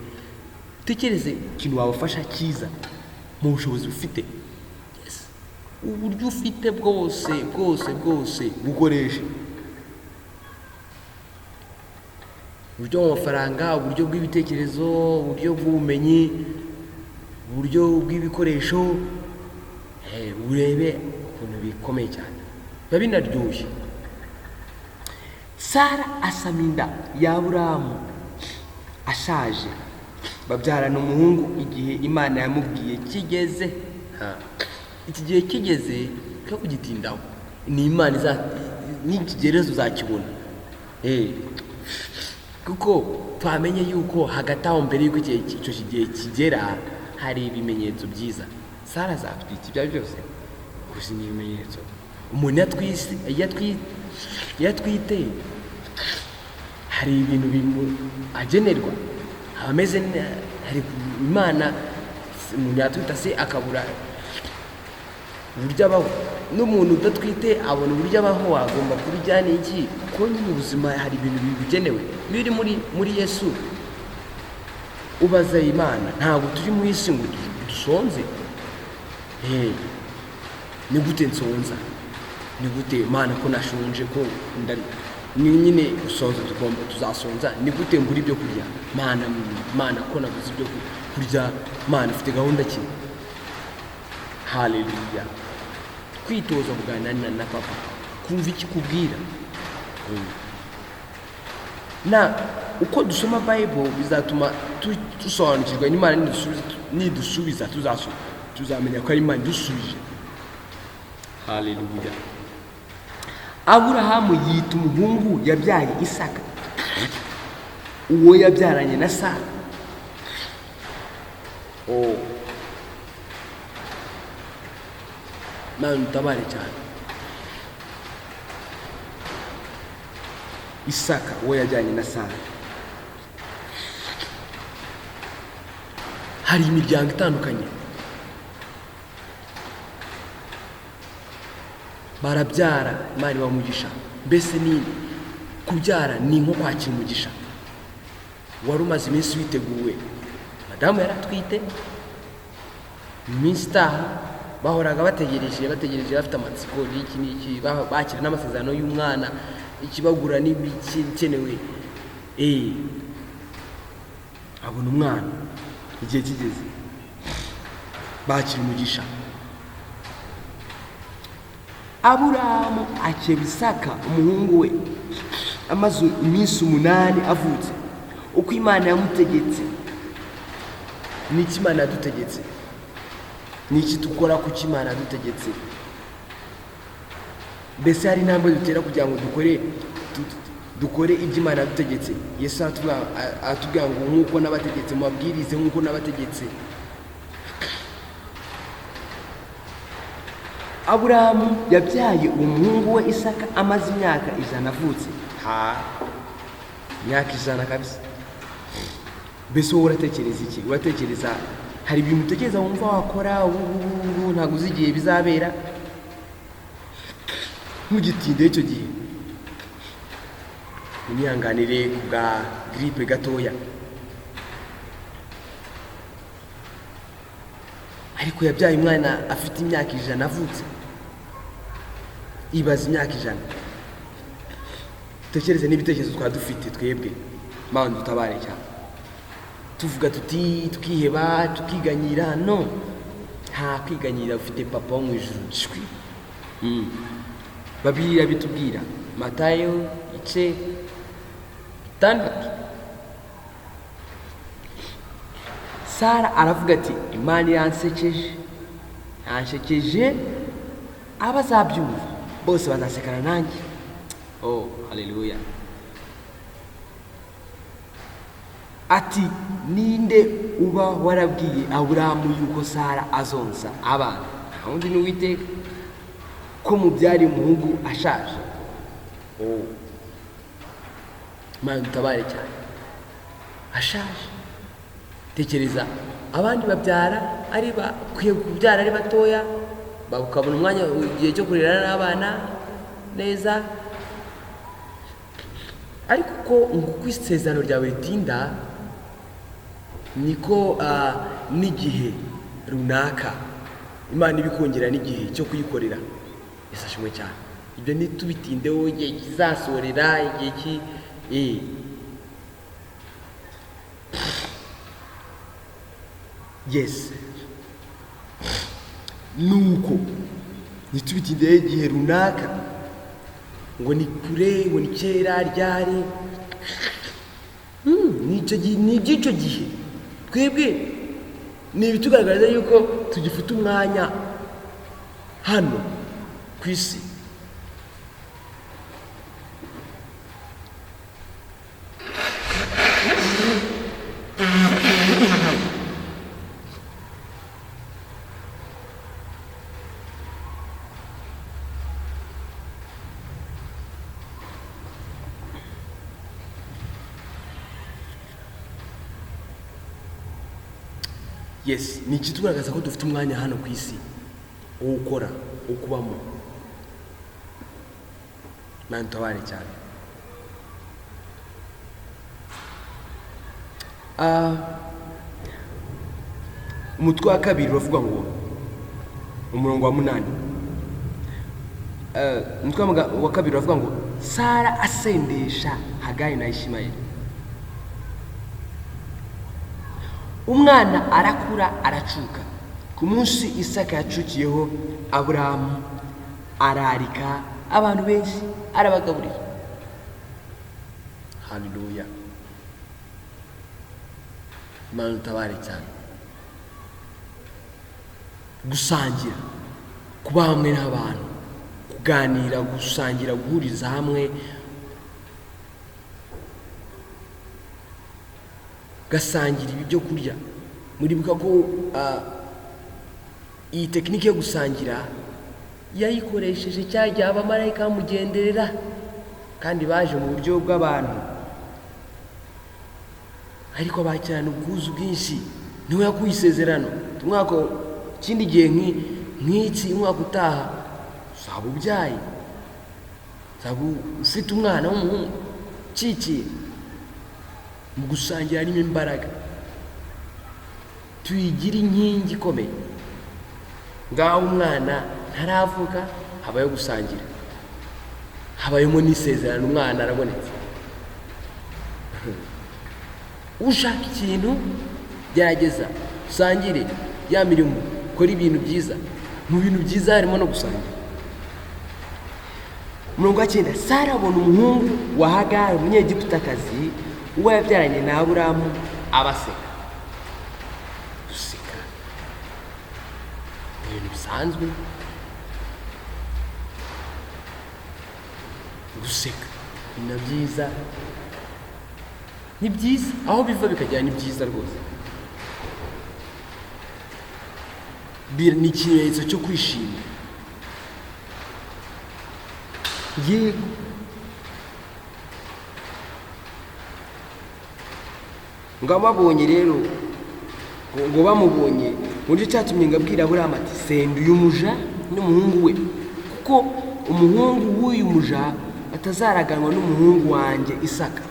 Utekereze ikintu wabafasha cyiza mu bushobozi ufite. Yes. Uburyo ufite bwose bwose bwose bukoreshe: uburyo bw'amafaranga, uburyo bw'ibitekerezo, uburyo bw'ubumenyi, uburyo bw'ibikoresho. Urebe ukuntu bikomeye cyane, biba binaryoshye. Sara asama inda ya Aburahamu ashaje, babyarana umuhungu igihe Imana yamubwiye kigeze. Iki gihe kigeze twe kugitindaho, ni Imana nikigereza uzakibona. Kuko twamenye yuko hagati aho, mbere y'uko icyo gihe kigera, hari ibimenyetso byiza. Sara azatwita, ibyo ari byose gusa ni ibimenyetso. Umuntu iyo atwite hari ibintu agenerwa, aba ameze hari Imana. Umuntu yatwita se akabura uburyo abaho? N'umuntu udatwite abona uburyo abaho, agomba kurya n'iki, kuko nyine ubuzima hari ibintu bibugenewe. Iyo uri muri Yesu ubaza Imana, ntabwo turi mu isi ngo dusonze. Hey, ni gute nsonza? Ni gute Imana ko nashonje, ko ni nyine gusonza tugomba tuzasonza? Ni gute mbura ibyo kurya? Mana, Mana, ko nabuze ibyo kurya, Mana ufite gahunda ki? Haleluya. Kwitoza kuganira na papa, kumva icyo ikubwira. Na uko dusoma Bible bizatuma dusobanukirwa n'Imana. Nidusubiza tuzamenya ko ari Imana idusubije. Haleluya. Aburahamu yita umuhungu yabyaye Isaka, uwo yabyaranye na Sara. Oh, Mana utabare cyane. Isaka uwo yajyanye na Sara. Hari imiryango itandukanye barabyara, Imana ibaha umugisha. Mbese ni kubyara ni nko kwakira umugisha wari umaze iminsi witeguwe. Madamu yari atwite, iminsi itaha bahoraga bategereje, bategereje, bafite amatsiko n'iki n'iki, bakira n'amasezerano y'umwana, ikibagura n'ibikenewe. Abona umwana igihe kigeze, bakira umugisha. Aburahamu akeba Isaka umuhungu we amaze iminsi 8 avutse, uko Imana yamutegetse. N'iki Imana yadutegetse? N'iki dukora ku cyo Imana yadutegetse? Mbese hari intambwe dutera kugira ngo dukore ibyo Imana yadutegetse? Yesu aratubwira ngo nk'uko nabategetse mubabwirize, nk'uko nabategetse. Aburahamu yabyaye umuhungu we Isaka amaze imyaka 100 avutse. Ha, imyaka 100 kabisa. Mbese wowe uratekereza iki? Uratekereza hari ibintu utekereza wumva wakora ubu ngubu, ntabwo uzi igihe bizabera, ntugitinde icyo gihe. Munyihanganire ku bwa grippe gatoya. Ariko yabyaye umwana afite imyaka 100 avutse. Ibaze imyaka 100. Tekereze n'ibitekerezo twaba dufite twebwe. Mana dutabare cyane. Tuvuga tuti tukiheba, tukiganyira. No, nta kwiganyira, ufite papa wo mu ijuru. Shwi. Bibiliya bitubwira Matayo ice 6. Sara aravuga ati Imana iransekeje, yanshekeje, abazabyumva bose bazasekana nanjye. Oh, haleluya. Ati ninde uba warabwiye Aburahamu yuko Sara azonsa abana? Nta wundi ni Uwiteka, ko mubyari umuhungu ashaje. Oh, Imana dutabare cyane. Ashaje. Tekereza abandi babyara ari bakwiye kubyara ari batoya, bakabona umwanya igihe cyo kurera n'abana neza. Ariko uko nguko isezerano ryawe ritinda, niko n'igihe runaka Imana ibikongera n'igihe cyo kuyikorera. Yesu ashimwe cyane. Ibyo ntitubitindeho, igihe kizasorera, igihe ki Yes. Nuko ntitubitindeho igihe runaka ngo ni kure, ngo ni kera ryari. Nicyo gihe, ni iby'icyo gihe. Twebwe ni ibitugaragariza yuko tugifite umwanya hano ku isi. Yes, ni ikitugaragaza ko dufite umwanya hano ku isi wo gukora, wo kubamo. Imana itabare cyane. Umutwe wa kabiri uravuga ngo, umurongo wa 8, umutwe wa kabiri uravuga ngo Sara asendesha Hagari na Ishimayeli. Umwana arakura aracuka. Ku munsi Isaka yacukiyeho, Aburahamu ararika abantu benshi, arabagaburira. Haleluya! Imana utabare cyane. Gusangira, kuba hamwe n'abantu, kuganira, gusangira, guhuriza hamwe, gasangira ibi byo kurya. Muribuka ko iyi tekinike yo gusangira yayikoresheje cya gihe abamarayika bamugenderera, kandi baje mu buryo bw'abantu, ariko bakirana ubwuzu bwinshi. Niwe yakuye isezerano. Umwaka ikindi gihe nk'iki, umwaka utaha uzaba ubyaye, uzaba ufite umwana w'umuhungu ukikiye. Mu gusangira harimo imbaraga, tuyigire inkingi ikomeye. Ngaho umwana ntaravuka, habayeho gusangira, habayemo n'isezerano, umwana arabonetse. Ushaka ikintu, gerageza usangire ya mirimo, ukore ibintu byiza. Mu bintu byiza harimo no gusangira. Umurongo wa 9, Sara abona umuhungu wa Hagari umunyegiputakazi, uwo yabyaranye na Aburahamu, abaseka. Guseka ni ibintu bisanzwe, guseka ni na byiza, ni byiza aho biva bikagera, ni byiza rwose. Ni ikimenyetso cyo kwishima. Yego, ngo ababonye rero, ngo bamubonye, ngo nicyo cyatumye ngo abwira Aburahamu ati senda uyu muja n'umuhungu we, kuko umuhungu w'uyu muja atazaraganwa n'umuhungu wanjye Isaka.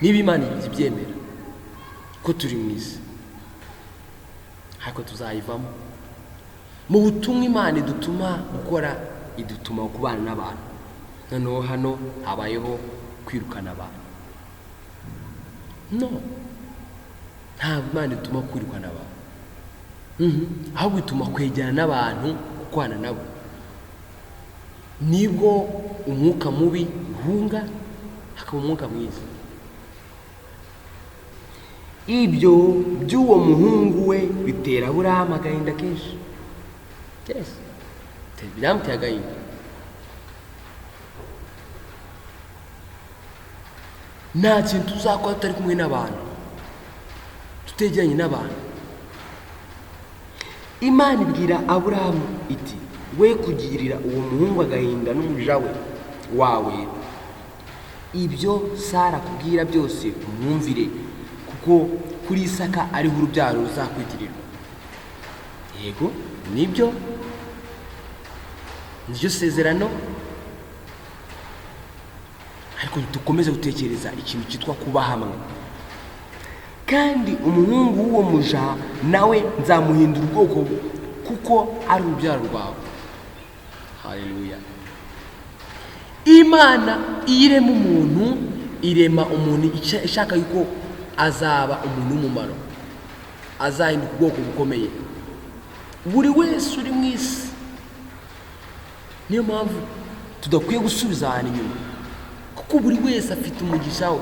Niba Imana ibyemera ko turi mu isi, ariko tuzayivamo. Mu butumwa Imana idutuma gukora, idutuma kubana n'abantu. Noneho hano habayeho kwirukana abantu. No, ntabwo Imana ituma kwirukana abantu, ahubwo ituma kwegerana n'abantu, gukorana nabo. Nibwo umwuka mubi uhunga, hakaba umwuka mwiza. Ibyo by'uwo muhungu we bitera Aburahamu agahinda kenshi. Yes, byamuteye agahinda. Nta kintu tuzakora tutari kumwe n'abantu, tutegeranye n'abantu. Imana ibwira Aburahamu iti we kugirira uwo muhungu agahinda n'umuja we wawe, ibyo Sara akubwira byose umwumvire, kuko kuri Isaka ariho urubyaro ruzakwitirirwa. Yego, nibyo, niryo sezerano. Ariko dukomeze gutekereza ikintu cyitwa kuba hamwe. Kandi umuhungu w'uwo muja nawe nzamuhindura ubwoko, kuko ari urubyaro rwawe. Haleluya. Imana iyo irema umuntu, irema umuntu ishaka yuko azaba umuntu w'umumaro, azahinduka ubwoko bukomeye. Buri wese uri mu isi. Niyo mpamvu tudakwiye gusubiza ahantu inyuma, kuko buri wese afite umugisha we.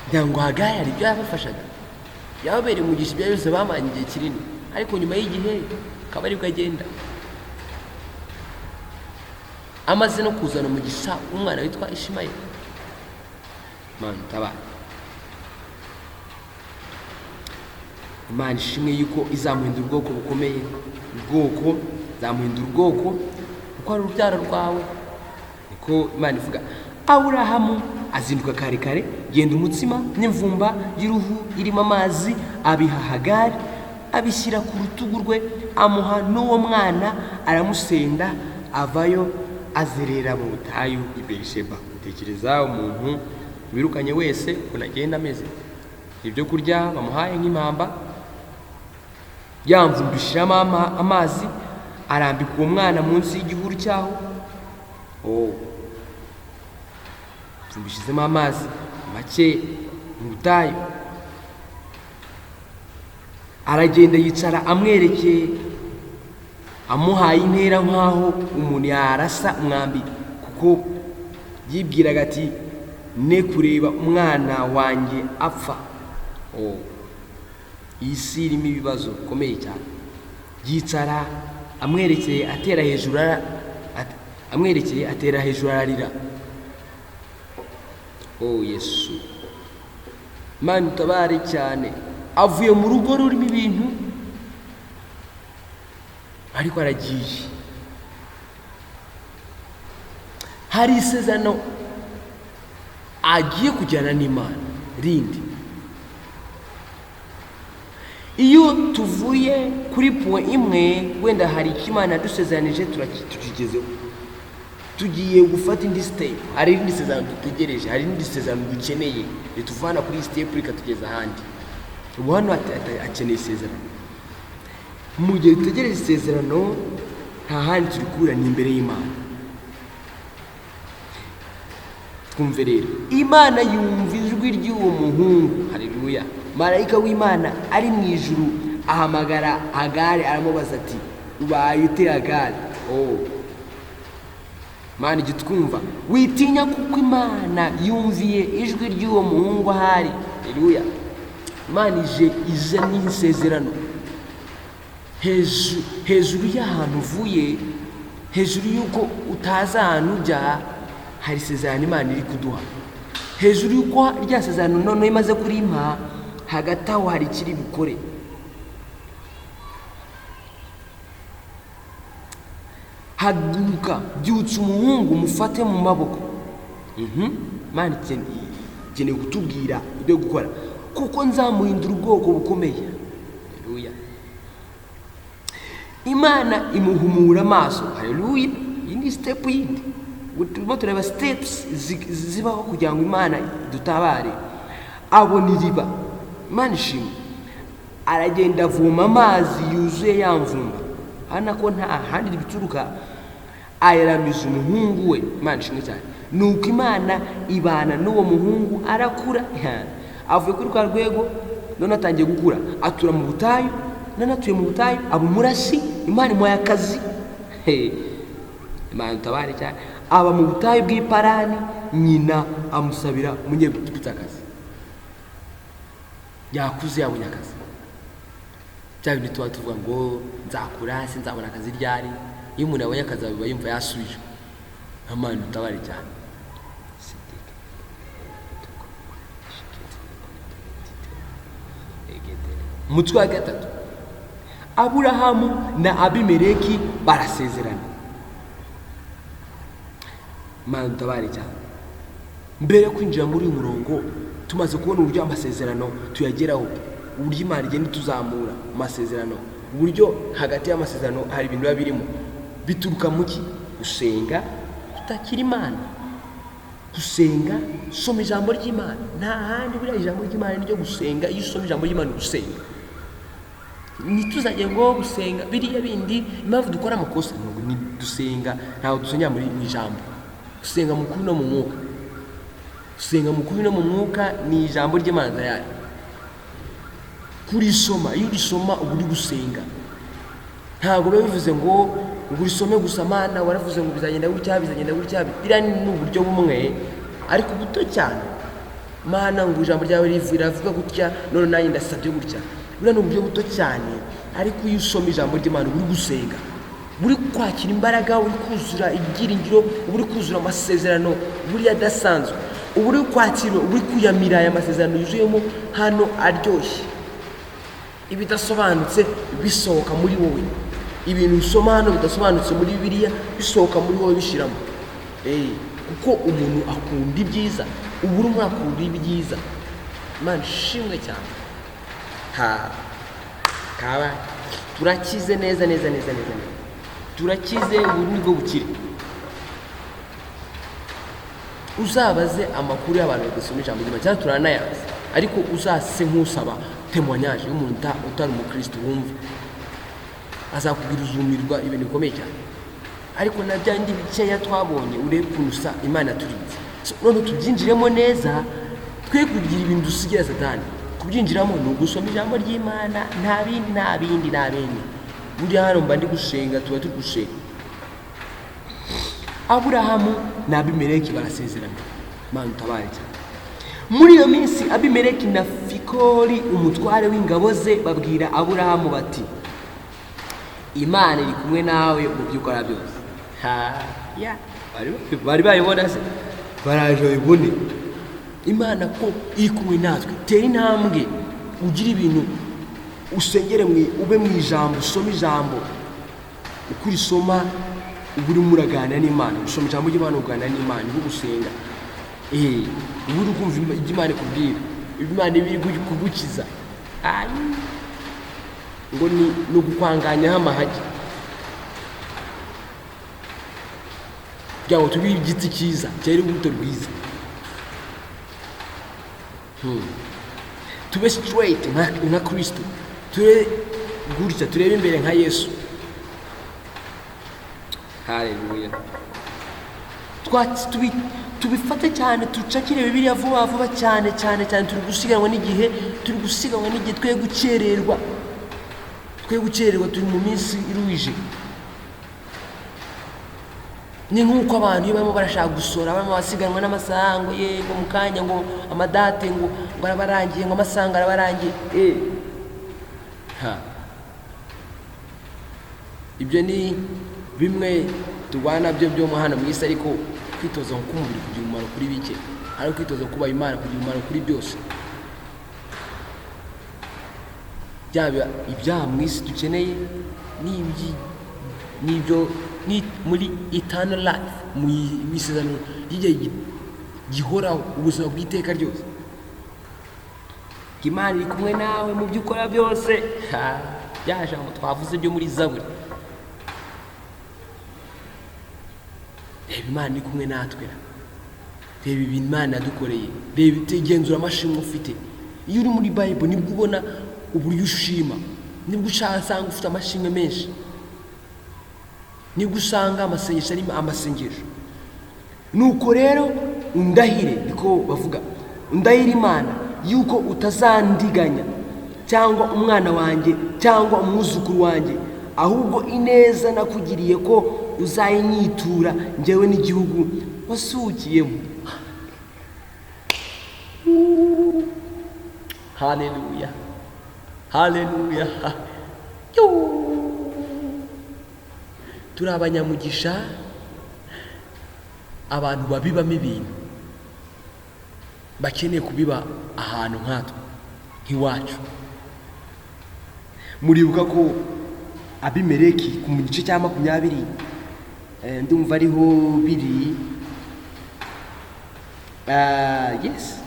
Ngira ngo Hagari hari ibyo yabafashaga, yababereye umugisha ibyo byose bamanye igihe kinini, ariko nyuma y'igihe akaba aribwo agenda, amaze no kuzana umugisha w'umwana witwa Ishimayeli. Imana itabara. Imana ishimwe yuko izamuhindura ubwoko bukomeye, ubwoko izamuhindura ubwoko kuko ari urubyaro rwawe, niko Ko Imana ivuga, Aburahamu azinduka kare kare, yenda umutsima n'imvumba y'uruhu irimo amazi, abiha Hagari, abishyira ku rutugu rwe, amuha n'uwo mwana, aramusenda, avayo azerera mu butayu i Berisheba. Tekereza umuntu wirukanye wese ukuntu agenda ameze. Ibyo kurya bamuhaye nk'impamba, yamvumbishiramo amazi, arambika uwo mwana munsi y'igihuru cyaho. Oh, mvumbishizemo amazi make mu butayu. Aragenda yicara amwerekeye, amuhaye intera nk'aho umuntu yarasa umwambi, kuko yibwiraga ati ne kureba umwana wanjye apfa. Oh, iyi si irimo ibibazo bikomeye cyane. Yicara amwerekeye, atera hejuru, amwerekeye atera hejuru ararira. Oh Yesu, Mana utabare cyane. Avuye mu rugo rurimo ibintu, ariko aragiye. Hari isezerano agiye kujyana n'Imana rindi. Iyo tuvuye kuri point imwe, wenda hari icyo Imana yadusezeranije, tukigezeho, tugiye gufata indi step. Hari irindi sezerano dutegereje, hari irindi sezerano dukeneye rituvana kuri iyi step rikatugeza ahandi. Ubu hano akeneye isezerano. Mu gihe dutegereje isezerano, nta handi turikura, ni imbere y'Imana. Twumve rero, Imana yumva ijwi ry'uwo muhungu. Haleluya. Marayika w'Imana ari mu ijuru ahamagara Hagari, aramubaza ati ubaye ute Hagari? Oh, Imana ijya itwumva. Witinya, kuko Imana yumviye ijwi ry'uwo muhungu ahari. Haleluya. Imana ije n'isezerano hejuru y'ahantu uvuye, hejuru y'uko utazi ahantu ujya, hari isezerano Imana iri kuduha. Hejuru y'uko rya sezerano noneho imaze kurimpa, hagati aho hari ikiri bukore. Haguruka, byutsa umuhungu, mufate mu maboko. Imana ikeneye kutubwira ibyo gukora, kuko nzamuhindura ubwoko bukomeye. Haleluya. Imana imuhumura amaso. Haleluya. Iyi ni step yindi. Turimo tureba steps zibaho kugira ngo Imana idutabare. Abona iriba. Imana ishimwe. Aragenda avoma amazi yuzuye ya mvumba. Hano ko nta handi bituruka, ayaramiza umuhungu we. Imana ishimwe cyane. Nuko Imana ibana n'uwo muhungu, arakura. Avuye kuri kwa rwego, none atangiye gukura, atura mu butayu, none atuye mu butayu, aba umurasi. Imana imuhaye akazi. Imana itabare cyane. Aba mu butayu bw'iparani, nyina amusabira umunyegiputakazi. Yakuze, yabonye akazi. Bya bindi tuba tuvuga ngo nzakura sinzabona akazi ryari. Iyo umuntu abonye akazi aba yumva yasubijwe. Imana itabare cyane. Umutwe wa gatatu, Aburahamu na Abimeleki barasezerana. Imana itabare cyane. Mbere yo kwinjira muri uyu murongo, tumaze kubona uburyo amasezerano tuyageraho, uburyo Imana igenda ituzamura amasezerano, uburyo hagati y'amasezerano hari ibintu biba birimo. Bituruka mu ki? Gusenga, kutakira Imana. Gusenga, soma ijambo ry'Imana. Nta handi buriya ijambo ry'Imana ni ryo gusenga. Iyo usoma ijambo ry'Imana ugusenga. Ntituzajye ngo gusenga biriya bindi. Impamvu dukora amakosa ni dusenga, ntabwo dusengera muri mu ijambo. Gusenga mu kuri no mu mwuka. Gusenga mu kuri no mu mwuka ni ijambo ry'Imana tayari. Kurisoma, iyo urisoma uba uri gusenga. Ntabwo biba bivuze ngo urisome gusa, Mana waravuze ngo bizagenda gutya, bizagenda gutya. Biriya ni uburyo bumwe ariko buto cyane. Mana ngo ijambo ryawe riravuga gutya, none nanjye ndasabye gutya. Buriya ni uburyo buto cyane, ariko iyo usoma ijambo ry'Imana uba uri gusenga, uri kwakira imbaraga, uri kuzura ibyiringiro, uri kuzura amasezerano buriya adasanzwe, uba uri kwakira, uba uri kuyamira aya masezerano yuzuyemo hano aryoshye. Ibidasobanutse bisohoka muri wowe. Ibintu usoma hano bidasobanutse muri Bibiliya bisohoka muri wowe bishiramo. Kuko umuntu akunda ibyiza, uba urimo urakunda ibyiza. Imana ishimwe cyane. Ha, kaba turakize neza neza neza neza neza, turakize. Ubu nibwo bukire. Uzabaze amakuru y'abantu badasoma ijambo ry'Imana, cyangwa turanayazi, ariko uzase nk'usaba témoignage y'umuntu utari umukristo, wumve azakubwira, uzumirwa ibintu bikomeye cyane. Ariko na bya bindi bikeya twabonye, urebe ukuntu usa Imana yaturinze. So, none tubyinjiremo neza, twe kugira ibintu dusigira Satani. Kubyinjiramo ni ugusoma ijambo ry'Imana, nta bindi, nta bindi, nta bindi. Buriya hano mba ndi gusenga, tuba turi gusenga. Aburahamu na Abimeleki barasezerana. Imana utabare cyane. Muri iyo minsi Abimeleki na Fikoli umutware w'ingabo ze babwira Aburahamu bati: "Imana iri kumwe nawe mu byo ukora byose." Ha, ya bari bayibona se? Baraje babibone. Imana ko iri kumwe natwe, tera intambwe, ugire ibintu usengere, ube mu ijambo, usome ijambo. Uko urisoma uba urimo uraganira n'Imana. Gusoma ijambo ry'Imana, uganira n'Imana, uri gusenga, uba uri kumva ibyo Imana ikubwira, Imana iba iri kugukiza. Ayi, ngo ni ugukwanganyaho amahagi kugira ngo tube igiti cyiza cyera urubuto rwiza. Tube straight nka Kristo, tube gutya, turebe imbere nka Yesu. Haleluya. Tubifate cyane, tucakire Bibiliya vuba vuba cyane cyane cyane. Turi gusiganwa n'igihe, turi gusiganwa n'igihe. Twe gukererwa, twe gukererwa, turi mu minsi iruhije. Ni nk'uko abantu iyo barimo barashaka gusora, barimo basiganwa n'amasaha, ngo ye, ngo mu kanya, ngo amadate, ngo arabarangiye, ngo amasaha ngo arabarangiye. Ha, ibyo ni bimwe turwana nabyo byo hano mu isi. Ariko kwitoza k'umubiri kugira umumaro kuri bike, ariko kwitoza kubaha Imana kugira umumaro kuri byose. Byaba ibyaha mu isi dukeneye n'ibyo ni muri eternal life, mu isezerano ry'igihe gihoraho, ubuzima bw'iteka ryose. Imana iri kumwe nawe mu byo ukora byose. Ha, rya jambo twavuze byo muri Zaburi. Reba, Imana iri kumwe natwe ra. Reba ibintu Imana yadukoreye, reba, genzura amashimwe ufite. Iyo uri muri Bible nibwo ubona uburyo ushima, nibwo usanga ufite amashimwe menshi, nibwo usanga amasengesho ari amasengesho. Nuko rero undahire, niko bavuga, undahire Imana yuko utazandiganya cyangwa umwana wanjye cyangwa umwuzukuru wanjye, ahubwo ineza nakugiriye ko uzayinyitura njyewe n'igihugu wasuhukiyemo. Haleluya, haleluya. Turi abanyamugisha, abantu babibamo ibintu bakeneye kubiba ahantu nkatwe nk'iwacu. Muribuka ko Abimeleki ku gice cya 20, ndumva ariho biri. Yes.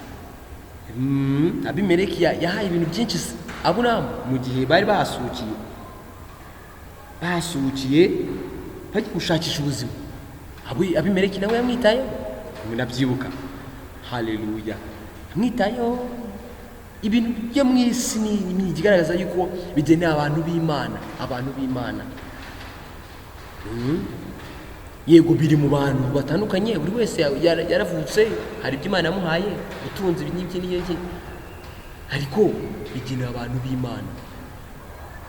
Abimeleki yahaye ibintu byinshi Aburahamu mu gihe bari bahasukiye bajya gushakisha ubuzima. Abimeleki nawe yamwitayeho, ndabyibuka. Haleluya, yamwitayeho. Ibintu byo mu isi ni ikigaragaza yuko bigenewe abantu b'Imana, abantu b'Imana. Yego, biri mu bantu batandukanye, buri wese yaravutse, hari ibyo Imana yamuhaye, ubutunzi, ibi n'ibyo n'ibyo, ariko bigenewe abantu b'Imana.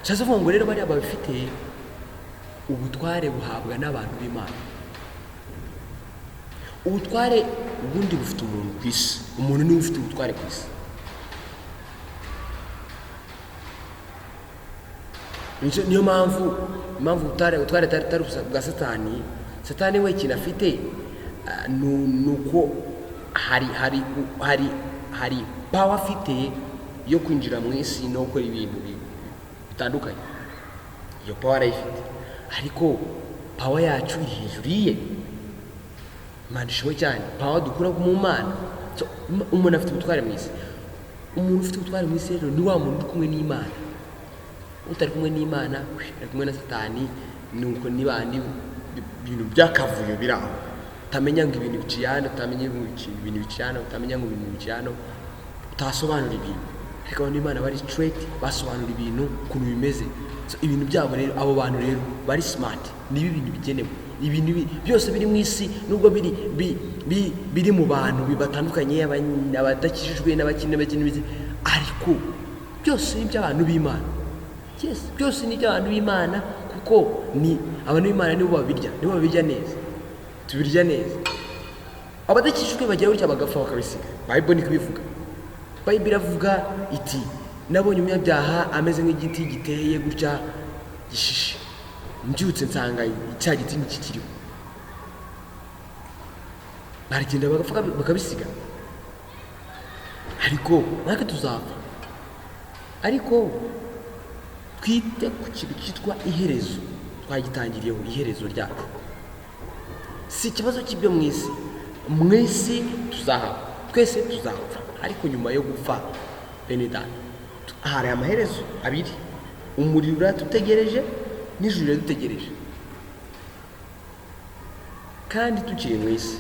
Nshatse kuvuga ngo rero bariya babifite, ubutware buhabwa n'abantu b'Imana. Ubutware ubundi bufite umuntu ku isi, umuntu niwe ufite ubutware ku isi. Niyo mpamvu ubutware atari bwa Satani. Satani we ikintu afite, ni uko hari power afite yo kwinjira mu isi no gukora ibintu bitandukanye. Iyo power arayifite, ariko power yacu iri hejuru ye. Imana ishimwe cyane. Power dukura mu Mana. So, umuntu afite ubutware mu isi. Umuntu ufite ubutware mu isi rero ni wa muntu uri kumwe n'Imana. Utari kumwe n'Imana ari kumwe na Satani. Nuko nibandi ibintu by'akavuyo biri aho, utamenya ngo ibintu biciye hano, utamenya ngo ibintu biciye hano, utamenya ngo ibintu biciye hano, utasobanura ibintu. Ariko abantu b'Imana bari straight, basobanura ibintu ukuntu bimeze. So, ibintu byabo rero, abo bantu rero bari smart, nibo ibintu bigenewe. Ibintu byose biri mu isi, nubwo biri biri mu bantu batandukanye, abadakijijwe n'abakene n'abakene, ariko byose ni iby'abantu b'Imana. Yes, byose ni iby'abantu b'Imana, kuko ni abantu b'Imana nibo babirya, nibo babirya neza, tubirya neza. Abadakijijwe bagira gutya bagapfa bakabisiga. Bible niko ibivuga. Bible iravuga iti: "Nabonye umunyabyaha ameze nk'igiti giteye gutya gishishe, mbyutse nsanga cya giti ntikikiriho." Baragenda bagapfa bakabisiga. Ariko natwe tuzapfa, ariko twite ku kintu cyitwa iherezo. Twagitangiriyeho. Iherezo ryacu si ikibazo cy'ibyo mu isi. Mu isi tuzahaba, twese tuzapfa, ariko nyuma yo gupfa, bene data, hari amaherezo abiri: umuriro uratutegereje n'ijuru riradutegereje. Kandi tukiri mu isi,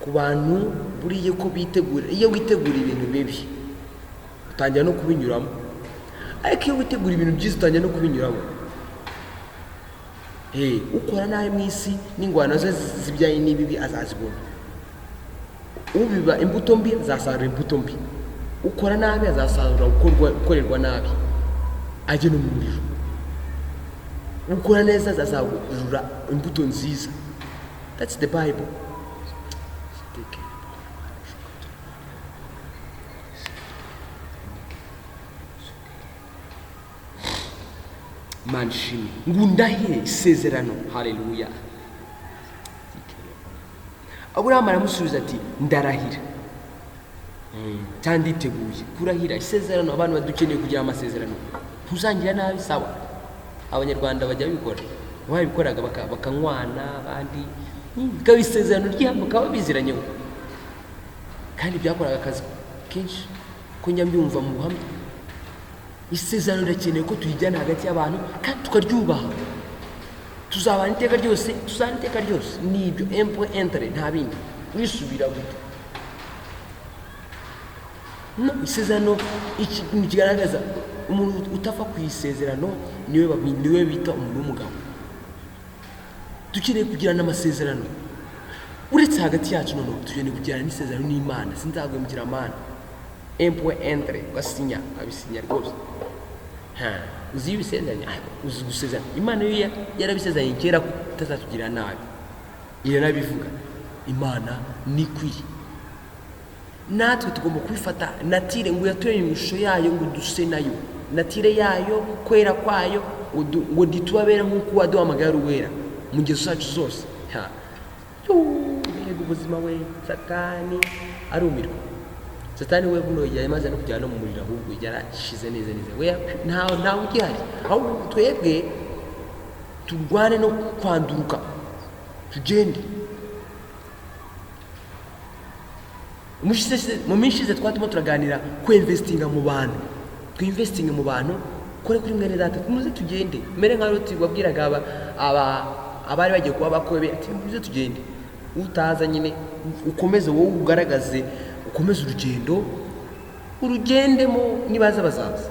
ku bantu buriya ko bitegura, iyo witegura ibintu bibi utangira no kubinyuramo, ariko iyo witegura ibintu byiza utangira no kubinyuramo. Ukora nabi mu isi n'ingwano ze zibyaye n'ibibi azazibona. Ubiba imbuto mbi azasarura imbuto mbi. Ukora nabi azasarura gukorerwa nabi, ajye no mu muriro. Ukora neza azasarura imbuto nziza. That's the Bible. Imana ishimwe. Ngo ndahire isezerano. Haleluya. Aburahamu aramusubiza ati: "Ndarahira," cyangwa nditeguye kurahira isezerano. Abantu badukeneye kugira amasezerano: ntuzangira nabi, sawa. Abanyarwanda bajya babikora, babikoraga bakanywana, abandi bikaba isezerano ryabo, bakaba biziranyeho, kandi byakoraga akazi kenshi ko njya mbyumva mu buhamya. Isezerano rirakenewe ko turijyana hagati y'abantu kandi tukaryubaha. Tuzabana iteka ryose, tuzabana iteka ryose, nibyo, un point un trait, nta bindi. Wisubira gute? No isezerano, ikintu kigaragaza umuntu utava ku isezerano niwe bita umuntu w'umugabo. Dukeneye kugirana amasezerano uretse hagati yacu, noneho dukeneye kugirana n'isezerano n'Imana: sinzaguhemukira Mana. Un point un trait, ugasinya, ukabisinya rwose. Ha, uzi iyo ubisezeranye, uzi gusezerana. Imana yo yarabisezeranye kera ko itazatugirira nabi, iranabivuga. Imana ni kwiri, natwe tugomba kubifata nature, ngo yaturemye mu ishusho yayo ngo duse nayo, nature yayo, kwera kwayo, ngo ntitubabera nk'uko waduhamagaye ari uwera mu ngeso zacu zose. Ha. Yuu, mbega ubuzima we! Satani arumirwa. Satani we buno yamaze no kujyana no mu muriro, ahubwo yarashize neza neza, we ntawe ugihari. Ahubwo twebwe turwane no kwanduruka, tugende. Mu minsi ishize twatuma turaganira kwinvestinga mu bantu. Twinvestinga mu bantu, kore kuri mwene data, muze tugende. Mere nka Loti wabwiraga aba abari bagiye kuba abakobe ati: "Muze tugende." Utaza nyine, ukomeze wowe, ugaragaze, ukomeze urugendo, urugendemo. Nibaza bazaza.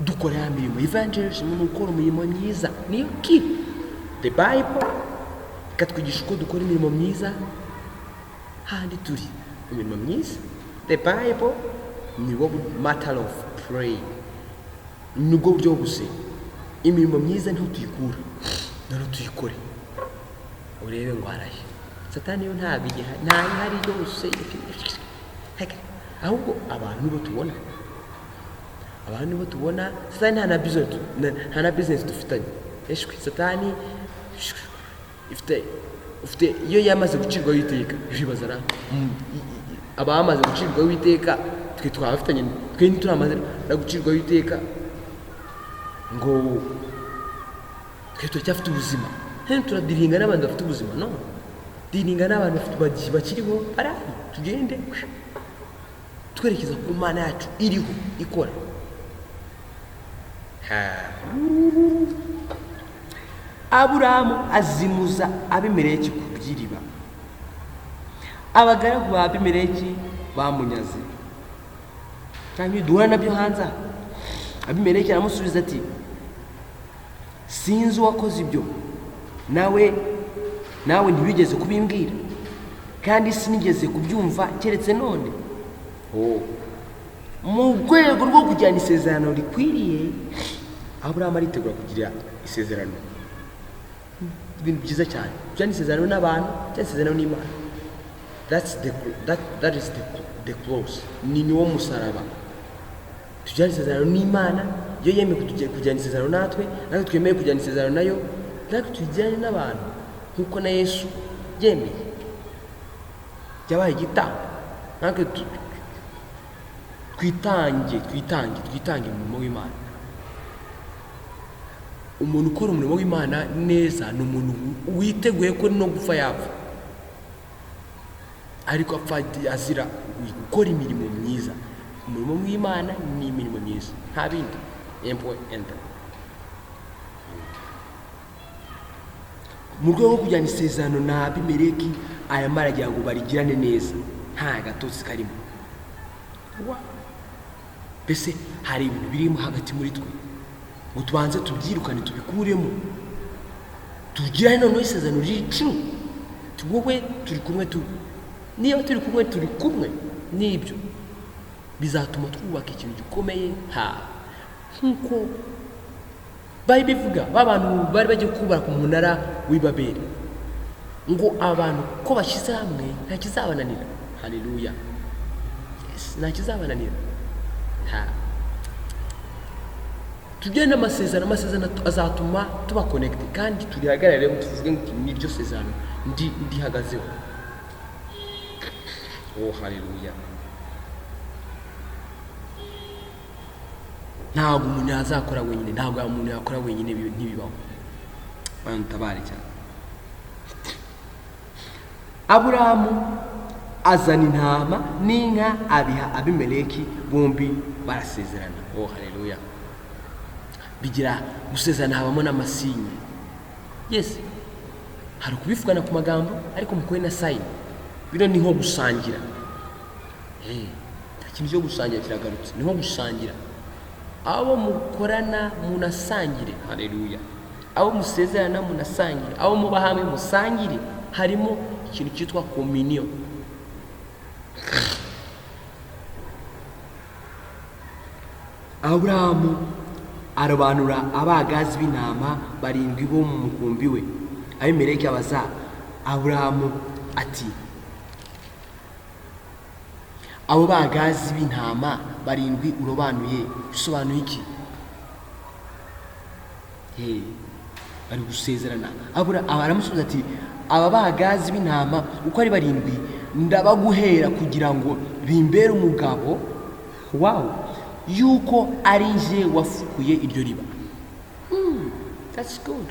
Dukora ya mirimo. Evangelism ni ukora umurimo myiza, niyo key. The Bible ikatwigisha uko dukora imirimo myiza handi turi imirimo myiza. The Bible ni wo matter of praying, nibwo buryo bwo gusenga. Imirimo myiza niho tuyikura. Noneho tuyikore, urebe ngo arahe. Satani yo ntabwo igihari, ntayihari rwose. Ahubwo abantu nibo tubona, abantu nibo tubona. Satani nta na business dufitanye. Eshwi, Satani ifite ufite iyo yamaze gucirwaho iteka. Uribaza na abamaze gucirwaho iteka, twe twaba bafitanye? Twe ntituramaze no gucirwaho iteka, ngo twe turacyafite ubuzima. Hano turadealinga n'abantu bafite ubuzima. No dealinga n'abantu bafite bakiriho, barahari. Tugende twerekeza ku Mana yacu iriho ikora. Ha. Aburahamu azimuza Abimeleki ku by'iriba abagaragu ba Abimeleki bamunyaze, cyangwa duhura nabyo hanze aha. Abimeleki aramusubiza ati: "Sinzi uwakoze ibyo, nawe ntibigeze kubimbwira, kandi sinigeze kubyumva keretse none." Oh. Mu rwego rwo kujyana isezerano rikwiriye, Aburahamu aritegura kugira isezerano, ibintu byiza cyane, kujyana isezerano n'abantu cyangwa isezerano n'Imana. That is the cross, ni niwo musaraba. Tujyana isezerano n'Imana iyo yemeye kujyana isezerano natwe, natwe twemeye kujyana isezerano nayo, natwe tujyane n'abantu nk'uko na Yesu yemeye, yabaye igitambo. Natwe twitange, twitange, twitange mu murimo w'Imana. Umuntu ukora umurimo w'Imana neza ni umuntu witeguye ko no gupfa yapfa, ariko apfa azira gukora imirimo myiza. Umurimo w'Imana ni imirimo myiza, nta bindi. Empo enter. Mu rwego rwo kujyana isezerano na Abimeleki, arimo aragira ngo barigirane neza, nta gatotsi karimo. Mbese hari ibintu birimo hagati muri twe ngo tubanze tubyirukane, tubikuremo, tugirane noneho isezerano riri true. Wowe turi kumwe, tu niba turi kumwe, turi kumwe n'ibyo bizatuma twubaka ikintu gikomeye. Ha, nk'uko bari bivuga ba bantu bari bagiye kubaka umunara w'i Babeli, ngo abantu ko bashyize hamwe nta kizabananira. Haleluya! Yes, nta kizabananira. Ha, tugire n'amasezerano. Amasezerano azatuma tuba connected kandi turihagarare, tuvuge ngo niryo sezerano ndihagazeho. Oh, haleluya! Ntabwo umuntu yazakora wenyine, ntabwo umuntu yakora wenyine, ntibibaho. Bantu tabare cyane. Aburahamu azana intama n'inka, abiha Abimeleki, bombi barasezerana. Oh, haleluya! Bigira gusezerana habamo n'amasinye. Yes, hari ukubivugana ku magambo, ariko mukore na sign. Bino ni nko gusangira. Ikintu cyo gusangira kiragarutse, ni nko gusangira. Abo mukorana munasangire. Haleluya! Abo musezerana munasangire, abo muba hamwe musangire. Harimo ikintu cyitwa communion. Aburahamu arobanura abagazi b'intama barindwi bo mu mukumbi we. Abimeleki abaza Aburahamu ati: "Abo bagazi b'intama barindwi urobanuye bisobanuye iki?" Hey, bari gusezerana. Aramusubiza ati: "Aba bagazi b'intama uko ari barindwi ndabaguhera kugira ngo bimbere umugabo wawe yuko ari nje wafukuye iryo riba." That's good.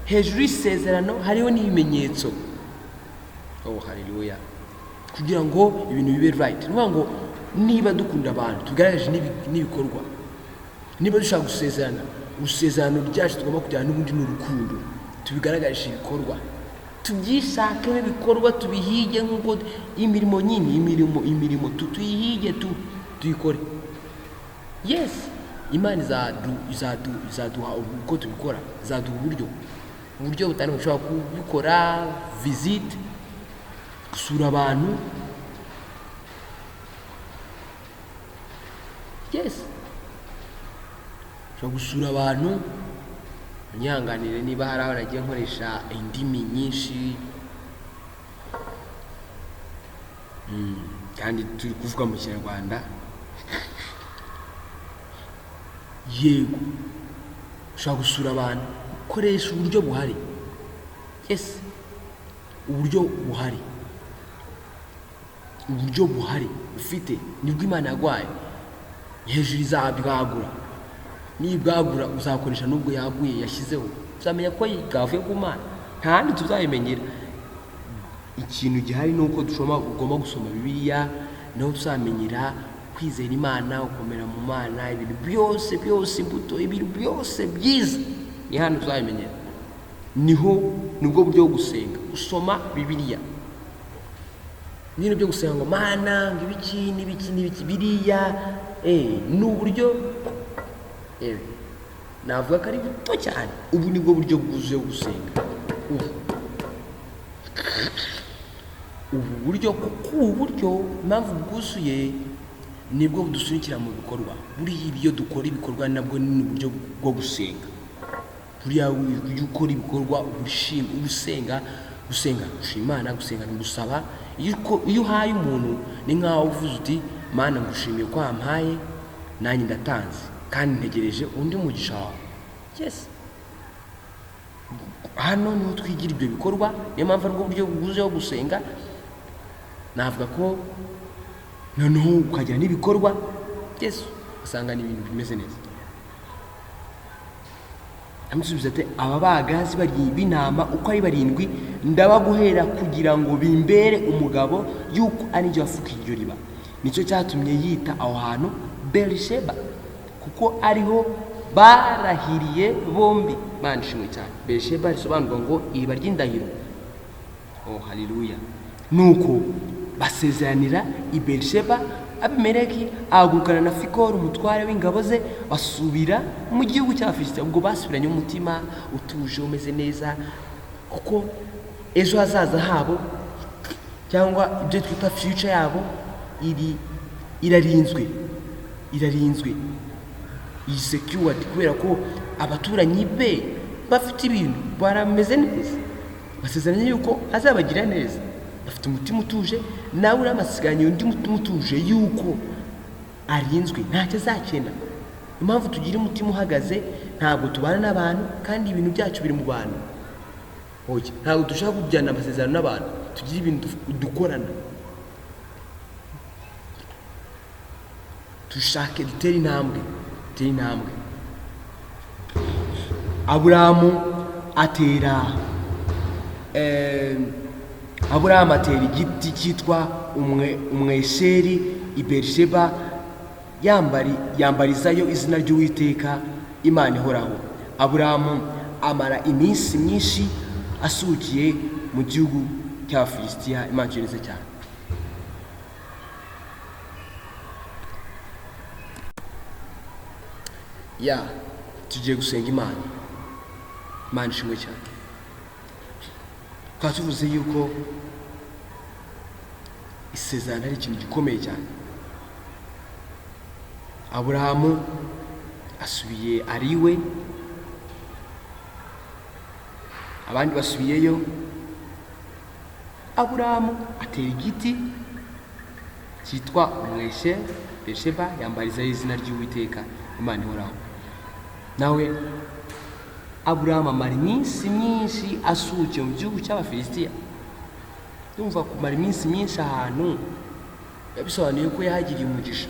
Hejuru y'isezerano hariho n'ibimenyetso. Oh, haleluya! Kugira ngo ibintu bibe right, ni ukuvuga ngo niba dukunda abantu tugaragaje n'ibikorwa. Niba dushaka gusezerana, isezerano ryacu tugomba kujyana n'ubundi ni urukundo, tubigaragarishe ibikorwa, tubyishakemo ibikorwa, tubihige nk'uko imirimo nyine, imirimo tuyihige, tuyikore. Yes, Imana izaduha uko tubikora, izaduha uburyo butandukanye ushobora kubikora: visit, gusura abantu. Yes, ushobora gusura abantu. Unyihanganire niba hari aho nagiye nkoresha indimi nyinshi, kandi turi kuvuga mu Kinyarwanda. Yego, ushobora gusura abantu, ukoresha uburyo buhari. Yes, uburyo buhari, uburyo buhari ufite nibwo Imana yaguhaye. Hejuru izabwagura, nibwagura uzakoresha n'ubwo yaguye yashyizeho, uzamenya ko bwavuye ku Mana. Nta handi tuzabimenyera. Ikintu gihari ni uko ugomba gusoma Bibiliya, niho tuzamenyera kwizera Imana, gukomera mu Mana, ibintu byose byose, imbuto, ibintu byose byiza ni hano tuzabimenyera. Niho nibwo buryo bwo gusenga, gusoma Bibiliya. N'ibintu byo gusenga ngo Mana ngo ibiki n'ibiki n'ibiki biriya, ni uburyo navuga ko ari buto cyane. Ubu nibwo buryo bwuzuye bwo gusenga, ubu buryo, kuko ubu buryo impamvu bwuzuye nibwo budusunikira mu bikorwa. Buriya ibyo dukora ibikorwa nabwo ni uburyo bwo gusenga. Buriya iyo ukora ibikorwa uba usenga. Gusenga gushima Imana, gusenga ni gusaba. Iyo uhaye umuntu ni nk'aho uvuze uti: "Mana, ngushimiye ko wampaye, nanjye ndatanze kandi ntegereje undi mugisha wawe." Yes, hano niho twigira ibyo bikorwa, niyo mpamvu aribwo buryo bwuzuye bwo gusenga. Navuga ko noneho ukagira n'ibikorwa, yes, usanga ni ibintu bimeze neza. Amusubiza ati: "Aba bagazi b'intama uko ari barindwi ndabaguhera kugira ngo bimbere umugabo yuko ari njye wafukiye iryo riba." Nicyo cyatumye yita aho hantu Berisheba, kuko ariho barahiriye bombi. Mana ishimwe cyane. Berisheba risobanurwa ngo iriba ry'indahiro. Oh, haleluya! Nuko basezeranira i Berisheba. Abimeleki ahagurukana na Fikoro umutware w'ingabo ze, basubira mu gihugu cy'Abafilisitiya. Ubwo basubiranye umutima utuje, umeze neza, kuko ejo hazaza habo cyangwa ibyo twita future yabo iri irarinzwe, irarinzwe, iyi secured, kubera ko abaturanyi be bafite ibintu, barameze neza, basezeranye yuko azabagira neza, bafite umutima utuje. Nawe uramusigaranye undi mutima utuje yuko arinzwe, ntacyo azakena. Impamvu tugira umutima uhagaze, ntabwo tubana n'abantu kandi ibintu byacu biri mu bantu. Oya, ntabwo dushaka kujyana amasezerano n'abantu, tugira ibintu dukorana. Dushake dutere intambwe, dutere intambwe. Aburahamu atera igiti cyitwa umwesheri i Berisheba, yambarizayo izina ry'Uwiteka Imana ihoraho. Aburahamu amara iminsi myinshi asuhukiye mu gihugu cy'Abafilisitiya. Imana ituye neza cyane. Ya, tugiye gusenga Imana. Imana ishimwe cyane. Tukaba tuvuze yuko isezerano ari ikintu gikomeye cyane. Aburahamu asubiye ari iwe, abandi basubiyeyo. Aburahamu atera igiti cyitwa umweshe Berisheba, yambarizaho izina ry'Uwiteka Imana ihoraho. Nawe Aburahamu amara iminsi myinshi asuhukiye mu gihugu cy'Abafilisitiya. Yumva kumara iminsi myinshi ahantu bisobanuye ko yahagiriye umugisha.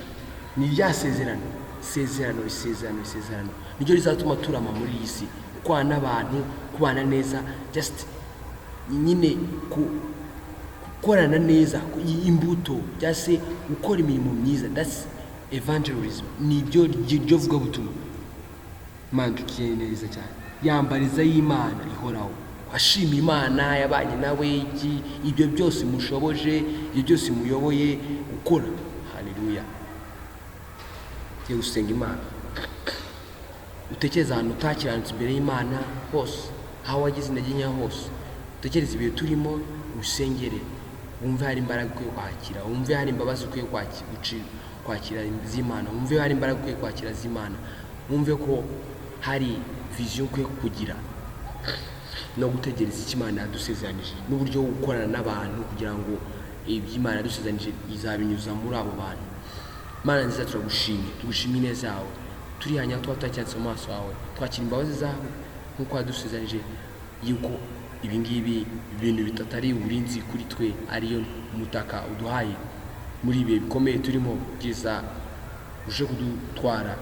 Ni rya sezerano, isezerano, isezerano, isezerano niryo rizatuma turama muri iyi si, kubana n'abantu, kubana neza, just nyine gukorana neza, imbuto cyangwa se gukora imirimo myiza. That's evangelism, ni ibyo ryo vugabutumwa. Imana tukiye neza cyane. Yambariza y'Imana ihoraho, ashima Imana yabanye nawe, iki ibyo byose mushoboje, ibyo byose muyoboye gukora. Haleluya! Tugiye gusenga Imana. Utekereze ahantu utakiranutse imbere y'Imana hose, aho wagize intege nke hose. Utekereze ibihe turimo, usengere, wumve hari imbaraga ukwiye kwakira, wumve hari imbabazi ukwiye kwakira z'Imana, wumve hari imbaraga ukwiye kwakira z'Imana, wumve ko hari vision ukwiye kugira no gutegereza icyo Imana yadusezeranije, n'uburyo bwo gukorana n'abantu kugira ngo ibyo Imana yadusezeranije izabinyuza muri abo bantu. Mana nziza, turagushimye, tugushimye ineza yawe. Turihanya tuba tutacyanditse mu maso yawe, twakira imbabazi zawe nk'uko wadusezeranije yuko ibi ngibi ibintu bitatu ari uburinzi kuri twe, ariyo mutaka uduhaye muri ibihe bikomeye turimo, byiza uje kudutwara.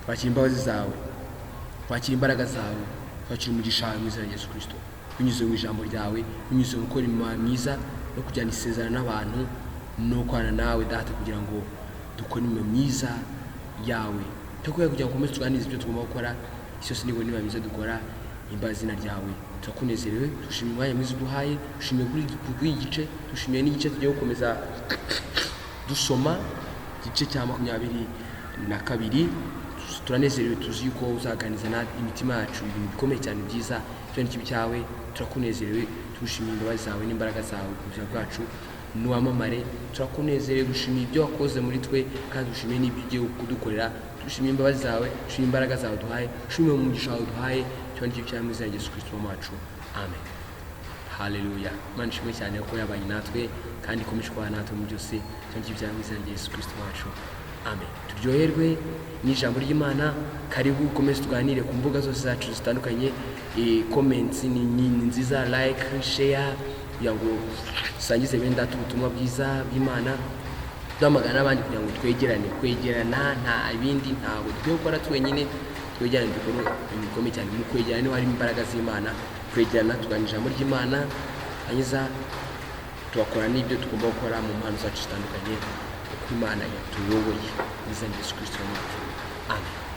Twakira imbabazi zawe, twakira imbaraga zawe, twakira umugisha wawe mu izina rya Yesu Kristo. Binyuze mu ijambo ryawe, binyuze mu gukora imirimo myiza no kujyana isezerano n'abantu no gukorana nawe, Data, kugira ngo dukore imirimo myiza yawe. Turakubwira kugira ngo ukomeze tuganirize ibyo tugomba gukora. Isi yose nibona imirimo myiza dukora, himbaza izina ryawe. Turakunezerewe, dushimiye umwanya mwiza uduhaye, dushimiye kuri iki gice, dushimiye n'igice tugiye gukomeza dusoma, igice cya 22. Turanezerewe, tuzi yuko uzaganiriza imitima yacu ibintu bikomeye cyane byiza. Icyo ni kibi cyawe. Turakunezerewe, tugushimiye imbabazi zawe n'imbaraga zawe ku buzima bwacu, nuwamamare. Turakunezerewe, dushimiye ibyo wakoze muri twe kandi dushimiye n'ibyo ugiye kudukorera. Dushimiye imbabazi zawe, dushimiye imbaraga zawe duhaye, dushimiye umugisha wawe duhaye. Icyo ni cyo cyawe, mu izina rya Yesu Kristo wacu, amen. Haleluya! Imana ishimwe cyane ko yabanye natwe kandi ikomeje kubana natwe mu byose. Icyo ni cyo cyawe, mu izina rya Yesu Kristo wacu, amen. Turyoherwe n'ijambo ry'Imana. Karibu ukomeze tuganire ku mbuga zose zacu zitandukanye. Comments ni nziza, like, share, kugira ngo dusangize bene data ubutumwa bwiza bw'Imana, duhamagara n'abandi kugira ngo twegerane. Kwegerana nta bindi, ntabwo dukwiye gukora twenyine. Twegerane, dukore ibintu bikomeye cyane. Mu kwegerana niho harimo imbaraga z'Imana. Kwegerana tuganira ijambo ry'Imana, hanyuma tugakora n'ibyo tugomba gukora mu mpano zacu zitandukanye uko Imana yatuyoboye, mu izina rya Yesu Kristo wacu, amen.